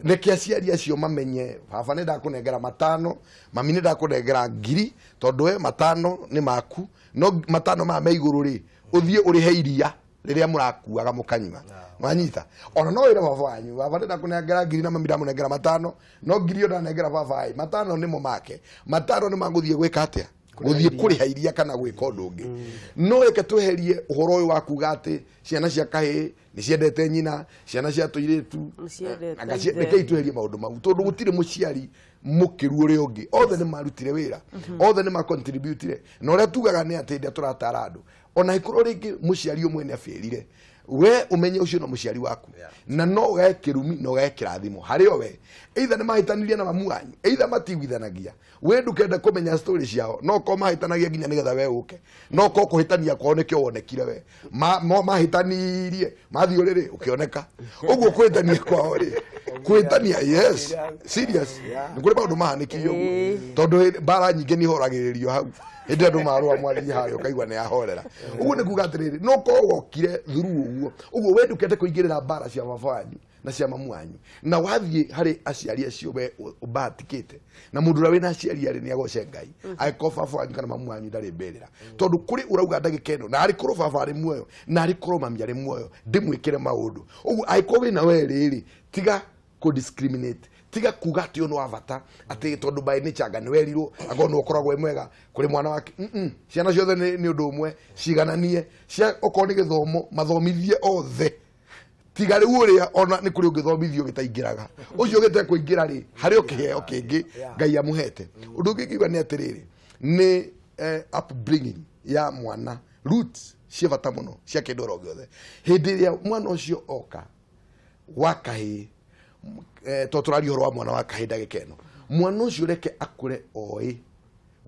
Reke aciari acio mamenye, baba nĩ ndakũnengera 5, mami nĩ ndakũnengera 1000, tondũ we 5 nĩ maku, no 5 maya me igũrũ rĩ, ũthiĩ ũrĩhe iria rĩrĩa mũrakuaga mũkanyua. Wanyita? Ona no wĩre baba wanyu, baba nĩ ndakũnengera 1000 na mami ndamũnengera 5, no 1000 ĩyo ndanengera baba ĩ, 5 nĩmo make, 5 nĩ magũthiĩ gwĩka atĩa? Gũthiĩ kũrĩha iria kana gwĩka ũndũ ũngĩ. No reke tweherie ũhoro ũyũ wa kuga atĩ ciana cia kahĩĩ nĩ ciendete nyina, ciana cia tũirĩtu rekei tweherie maũndũ mau, tondũ gũtirĩ mũciari mũkĩru ũrĩa ũngĩ. Othe nĩ marutire wĩra, othe nĩ macontributire. Na ũrĩa tugaga nĩ atĩ hĩndĩ ĩrĩa tũratara andũ, ona ĩkorwo rĩngĩ mũciari ũmwe nĩ abĩrire, we ũmenye ũcio no mũciari waku, na no ũgae kĩrumi na ũgae kĩrathimo harĩ o we. Either nĩ mahĩtanirie na mamu wanyu, either matiguithanagia, we ndũkenda kũmenya story ciao, no ko mahĩtanagia nginya nĩgetha we ũke, no ko kũhĩtania kwao nĩkĩo wonekire we. Mahĩtanirie mathiĩ ũrĩrĩ ũkĩoneka. Ũguo kũhĩtania kwao rĩ, kũhĩtania, yes, serious, nĩ kũrĩ maũndũ mahanĩkire ũguo, tondũ mbara nyingĩ nĩ ihoragĩrĩrio hau. Hĩndĩ andũ marũa mwathiĩ harĩa ũkaigua nĩ ahorera. Ũguo nĩ kuga atĩrĩrĩ, no korwo wokire through ũguo, ũguo we ndũkende kũingĩrĩra mbara cia baba wanyu na cia mamu wanyu, na wathiĩ harĩ aciari acio we ũbahatikĩte, na mũndũ ũrĩa wĩna aciari arĩ nĩ agoce Ngai, angĩkorwo baba wanyu kana mamu wanyu ndarĩ mbĩrĩra, tondũ kũrĩ ũrauga ndagĩka ĩno, na arĩ korwo baba arĩ muoyo, na arĩ korwo mami arĩ muoyo, ndĩmwĩkĩre maũndũ ũguo. Angĩkorwo wĩna we rĩrĩ, tiga kũ discriminate, tiga kuga atĩ ũyũ nĩ wa bata, atĩ tondũ by nature anga nĩ werirwo akorwo nĩ ũkoragwo wĩ mwega kũrĩ mwana wake. Ciana ciothe nĩ ũndũ ũmwe, cigananie, cia okorwo nĩ gĩthomo mathomithie othe, tiga rĩu ũrĩa ona nĩ kũrĩ ũngĩthomithio gĩtaingĩraga, ũcio gĩtekũingĩra rĩ, harĩ o kĩheo kĩngĩ Ngai amũhete. Ũndũ ũngĩ ingiuga nĩ atĩrĩrĩ, nĩ upbringing ya mwana, roots ciĩ bata mũno cia kĩndũ oro gĩothe. Hĩndĩ ĩrĩa mwana ũcio oka wa kahĩĩ, to tũraria ũhoro wa mwana wa kahĩĩ ndagĩka ĩno, mwana ũcio reke akũre oĩ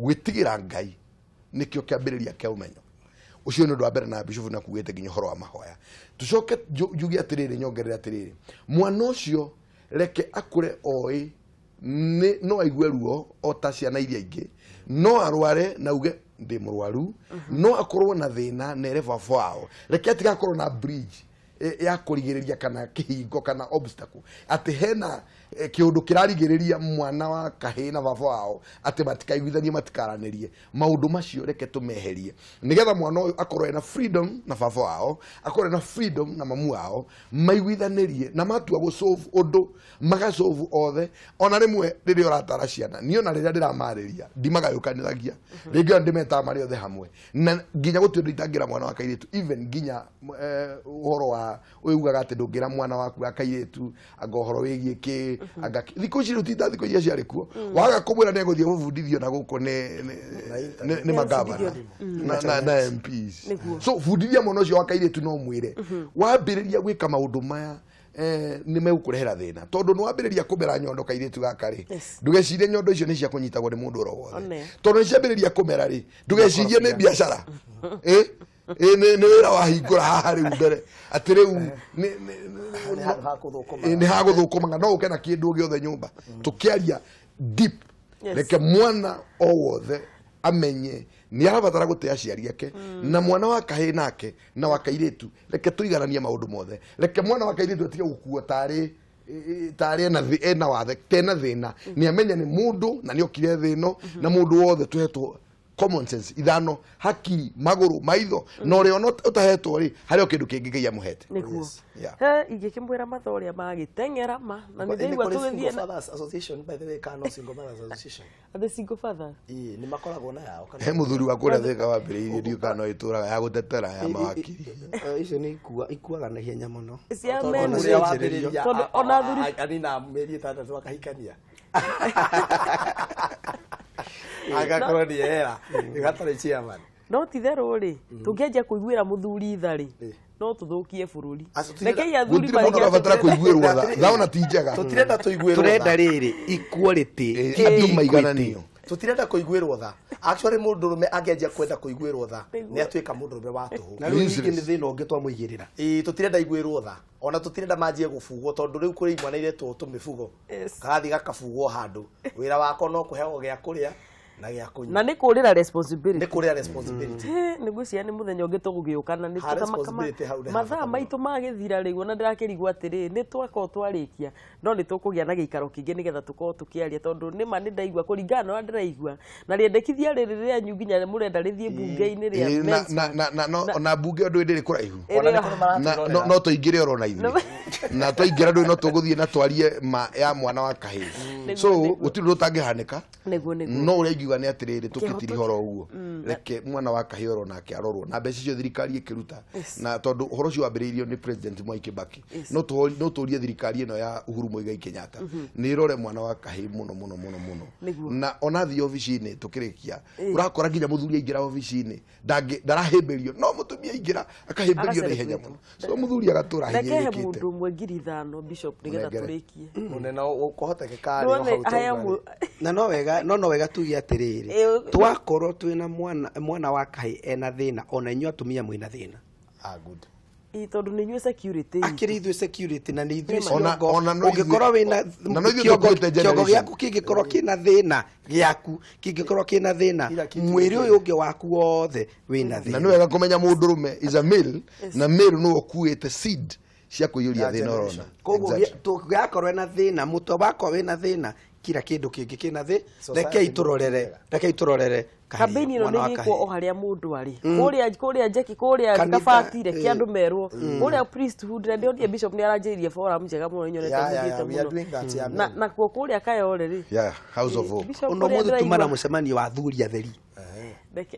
gwĩtigĩra Ngai nĩkĩo kĩambĩrĩria kĩa ũmenyo. Ũcio nĩ ũndũ wa mbere na bishofu na kugĩte nginya ũhoro wa mahoya. Tucoke njuge atĩrĩrĩ, nyongerere atĩrĩrĩ, mwana ũcio reke akũre oĩ nĩ no aigue ruo o ta ciana iria ingĩ, no arware na uge ndĩ mũrwaru, no akorwo na thĩna na ere baba wao. Reke atigakorwo na bridge ya kũrigĩrĩria kana kĩhingo kana obstacle, atĩ hena kĩũndũ kĩrarigĩrĩria mwana wa kahĩĩ na baba wao atĩ matikaiguithanie, matikaranĩrie. Maũndũ macio reke tũmeherie nĩgetha mwana ũyũ akorwo ena freedom na baba wao, akorwo ena freedom na mamu wao, maiguithanĩrie na matua gũsolve ũndũ magasolve othe. Ona rĩmwe rĩrĩa ũratara ciana, niĩ ona rĩrĩa ndĩramarĩria ndimagayũkanithagia, rĩngĩ ona ndĩmetaga marĩ othe hamwe, na nginya gũtirĩ ũndũ itangĩra mwana wa kairĩtu, even nginya ũhoro wa ũyũ ugaga atĩ ndũngĩra mwana waku wa kairĩtu anga ũhoro wĩgiĩ kĩ anga kĩ. Thikũ ici rĩu ti ta thikũ iria ciarĩ kuo, waga kũmwĩra nĩ egũthiĩ gũbundithio na gũkũ nĩ magavana na MPs. So bundithia mwana ũcio wa kairĩtu, no mwĩre wambĩrĩria gwĩka maũndũ maya nĩ megũkũrehera thĩna, tondũ nĩ wambĩrĩria kũmera nyondo kairĩtu gaka rĩ, ndũgecirie nyondo icio nĩ cia kũnyitagwo nĩ mũndũ oro wothe, tondũ nĩ ciambĩrĩria kũmera rĩ, ndũgecirie nĩ biacara, nĩ wĩra wahingũra haha rĩu mbere atĩ rĩu nĩ hagũthũkũmaga, no ũke na kĩndũ gĩothe nyũmba. Tũkĩaria deep, reke mwana o wothe amenye nĩ arabatara gũtĩa aciari ake, na mwana wa kahĩĩ nake na wa kairĩtu reke tũigananie maũndũ mothe. Reke mwana wa kairĩtu atige gũkuo tarĩ tarĩ ena wathe tena thĩna, nĩ amenye nĩ mũndũ na nĩ okire thĩ ĩno, na mũndũ wothe tũhetwo common sense ithano, hakiri, magũrũ, maitho, na ũrĩa ona ũtahetwo rĩ, harĩ o kĩndũ kĩngĩ Ngai amũhete. Nĩguo. He ingĩkĩmwĩra mathaa ũrĩa magĩteng'era ma na nĩ ndĩraigua tũgĩthiĩ. Fathers Association, by the way, kana Single Mothers Association? The single father. Ĩĩ, nĩ makoragwo na yao kana? He mũthuri wa kũrĩa Thĩka wambĩrĩirie, ndiũ kana no ĩtũraga ya gũtetera ya mawakiri. Icio nĩ ikuaga na ihenya mũno. Cia men tondũ ona athuri anina mĩeri 6 akahikania, agakorwo nĩ era gatarĩ chairman. No ti therũ rĩ, tũngĩanjia kũiguĩra mũthuri tha rĩ, no tũthũkie bũrũri. Rekei athuri. Gũtirĩ mũndũ ũrabatara kũiguĩrwo tha, tha ona ti njega. Tũtirenda tũiguĩrwo. Tũrenda rĩrĩ equality. Andũ maigananio. Tũtirenda kũiguĩrwo tha. Actually, mũndũrũme angĩanjia kwenda kũiguĩrwo tha, nĩ atuĩka mũndũrũme wa tũhũ. Na rĩu ningĩ nĩ thĩna ũngĩ twamũigĩrĩra. Ĩĩ, tũtirenda iguĩrwo tha, ona tũtirenda manjie gũbugwo, tondũ rĩu kũrĩ imwana iretwo tũmĩbugo, karathiĩ gakabugwo handũ, wĩra wako no kũheagwo gĩa kũrĩa na gĩa kũnyua. Na nĩ kũrĩra responsibility. Nĩ kũrĩa responsibility. Nĩ ngwĩciria nĩ mũthenya ũngĩ tũgũgĩũka na nĩ mathaa maitũ magĩthira rĩu, ona ndĩrakĩrigwo atĩrĩ, nĩ twakorwo twarĩkia, no nĩ tũkũgĩa na gĩikaro kĩngĩ nĩgetha tũkorwo tũkĩaria, tondũ nĩma nĩ ndaigua kũringana na ũrĩa ndĩraigua na rĩendekithia rĩrĩ rĩanyu nginya mũrenda rĩthiĩ mbunge-inĩ rĩa na mbunge ũndũ ndĩrĩ kũraihu, no tũingĩre oro na ithuĩ, na twaingĩra ndũĩ no tũgũthiĩ na twarie ma ya mwana wa kahĩĩ, so gũtirĩ ũndũ ũtangĩhanĩka. No ũrĩa ingiuga nĩ atĩrĩrĩ, tũkĩtirihora ũguo, reke mwana wa kahĩĩ oro nake arorwo na mbeca icio thirikari ĩkĩruta, na tondũ ũhoro ũcio wambĩrĩirio nĩ President Mwai Kibaki, no tũrie thirikari ĩno ya Uhuru Muigai Kenyatta nĩ ĩrore mwana wa kahĩĩ mũno mũno mũno mũno. Na ona thiĩ obici-inĩ tũkĩrĩkia, ũrakora nginya mũthuri aingĩra obici-inĩ ndarahĩmbĩrio, no mũtumia aingĩra akahĩmbĩrio na ihenya mũno, so mũthuri agatũra ahinyĩrĩkĩte. Rekehe mũndũ ũmwe 5,000, Bishop, nĩgetha tũrĩkie. Mũnene kũhotekeka rĩ. Na no wega, no wega tuge atĩrĩrĩ, twakorwo twĩna mwana wa kahĩĩ ena thĩna, ona inyuĩ atumia mwĩna thĩna. Ah, good. Tondũ nĩ inyuĩ security. Akĩrĩ ithuĩ security, na nĩ ithuĩ ciongo. Ũngĩkorwo wĩna kĩongo gĩaku kĩngĩkorwo kĩna thĩna, gĩaku kĩngĩkorwo kĩna thĩna, mwĩrĩ ũyũ ũngĩ waku wothe wĩna thĩna. Na nĩ wega kũmenya mũndũrũme is a male, na male nĩwe ũkuĩte seed cia kũiyũria thĩna ũrona. Koguo gakorwo ena thĩna, mũtwe wakwa wĩna thĩna, kila kĩndũ kĩngĩ kĩna thĩ. Rekei tũrorere, rekei tũrorere. Campaign ĩno nĩ gĩkwo o harĩa mũndũ arĩ, kũrĩa Njeki, kũrĩa Kabati, reke andũ merwo kũrĩa priesthood, na ndĩronire Bishop nĩ aranjĩrĩirie forum njega mũno, nyonete mũthiĩte mũno na kuo kũrĩa Kayore rĩ. Yeah, House of Hope. Ono mũthĩ tuma na mũcemanio wa athuri atheri.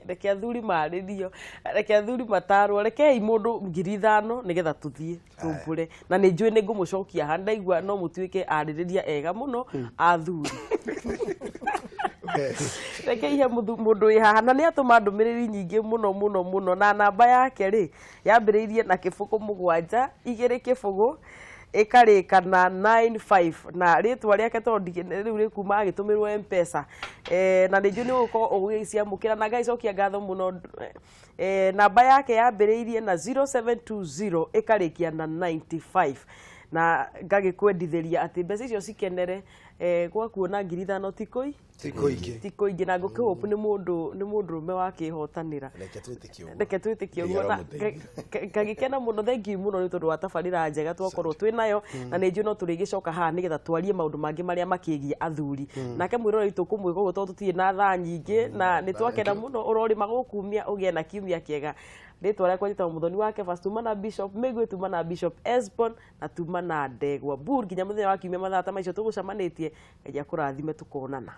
Reke athuri marĩrio, reke athuri matarwo, rekei mũndũ 5,000 nĩgetha tũthiĩ tũmbũre, na nĩ njũĩ nĩ ngũmũcokia haha, ndaigua no mũtuĩke arĩrĩria ega mũno athuri. Reke ihe mũndũ wĩ haha, na nĩ atũma ndũmĩrĩri nyingĩ mũno mũno mũno, na namba yake rĩ yambĩrĩirie na 0 7 2 0. Ĩkarĩka na 95 na rĩtwa rĩake tondũ rĩu rĩkuma agĩtũmĩrwo Mpesa, na nĩ njũĩ nĩ ũgũkorwo ũgĩciamũkĩra na Ngai cokia ngatho mũno. Namba yake yambĩrĩirie na 0720 ĩkarĩkia na 95 na ngagĩkwendithĩria atĩ mbeca icio cikenere, gwa kuona 5,000 ti kũi Ti kũingĩ. Ti kũingĩ na ngũkĩhope nĩ mũndũ ũrũme wakĩhotanĩra. Reke twĩtĩkie ũguo. Reke twĩtĩkie ũguo. Ngai Na aromũteithia. ngagĩkena mũno, thank you mũno nĩ tondũ wa tabarĩra njega twakorwo twĩ nayo, na nĩ njũĩ no tũrĩgĩcoka haha nĩgetha twarie maũndũ mangĩ marĩa makĩgiĩ athuri. Nake mwĩroreri tũkũmwĩka ũguo tondũ tũtirĩ na thaa nyingĩ na nĩ twakena mũno ũrorĩma gũkumia ũgĩe na kiumia kĩega. Rĩtwa rĩakwa njĩtagwo Mũthoni wa Kebas, tuma na Bishop Mĩgwĩ, tuma na Bishop Esbon na tuma na Ndegwa Bur. Nginya mũthenya wa kiumia mathaa ta macio tũgũcamanĩtie, Ngai akũrathime, tũkonana.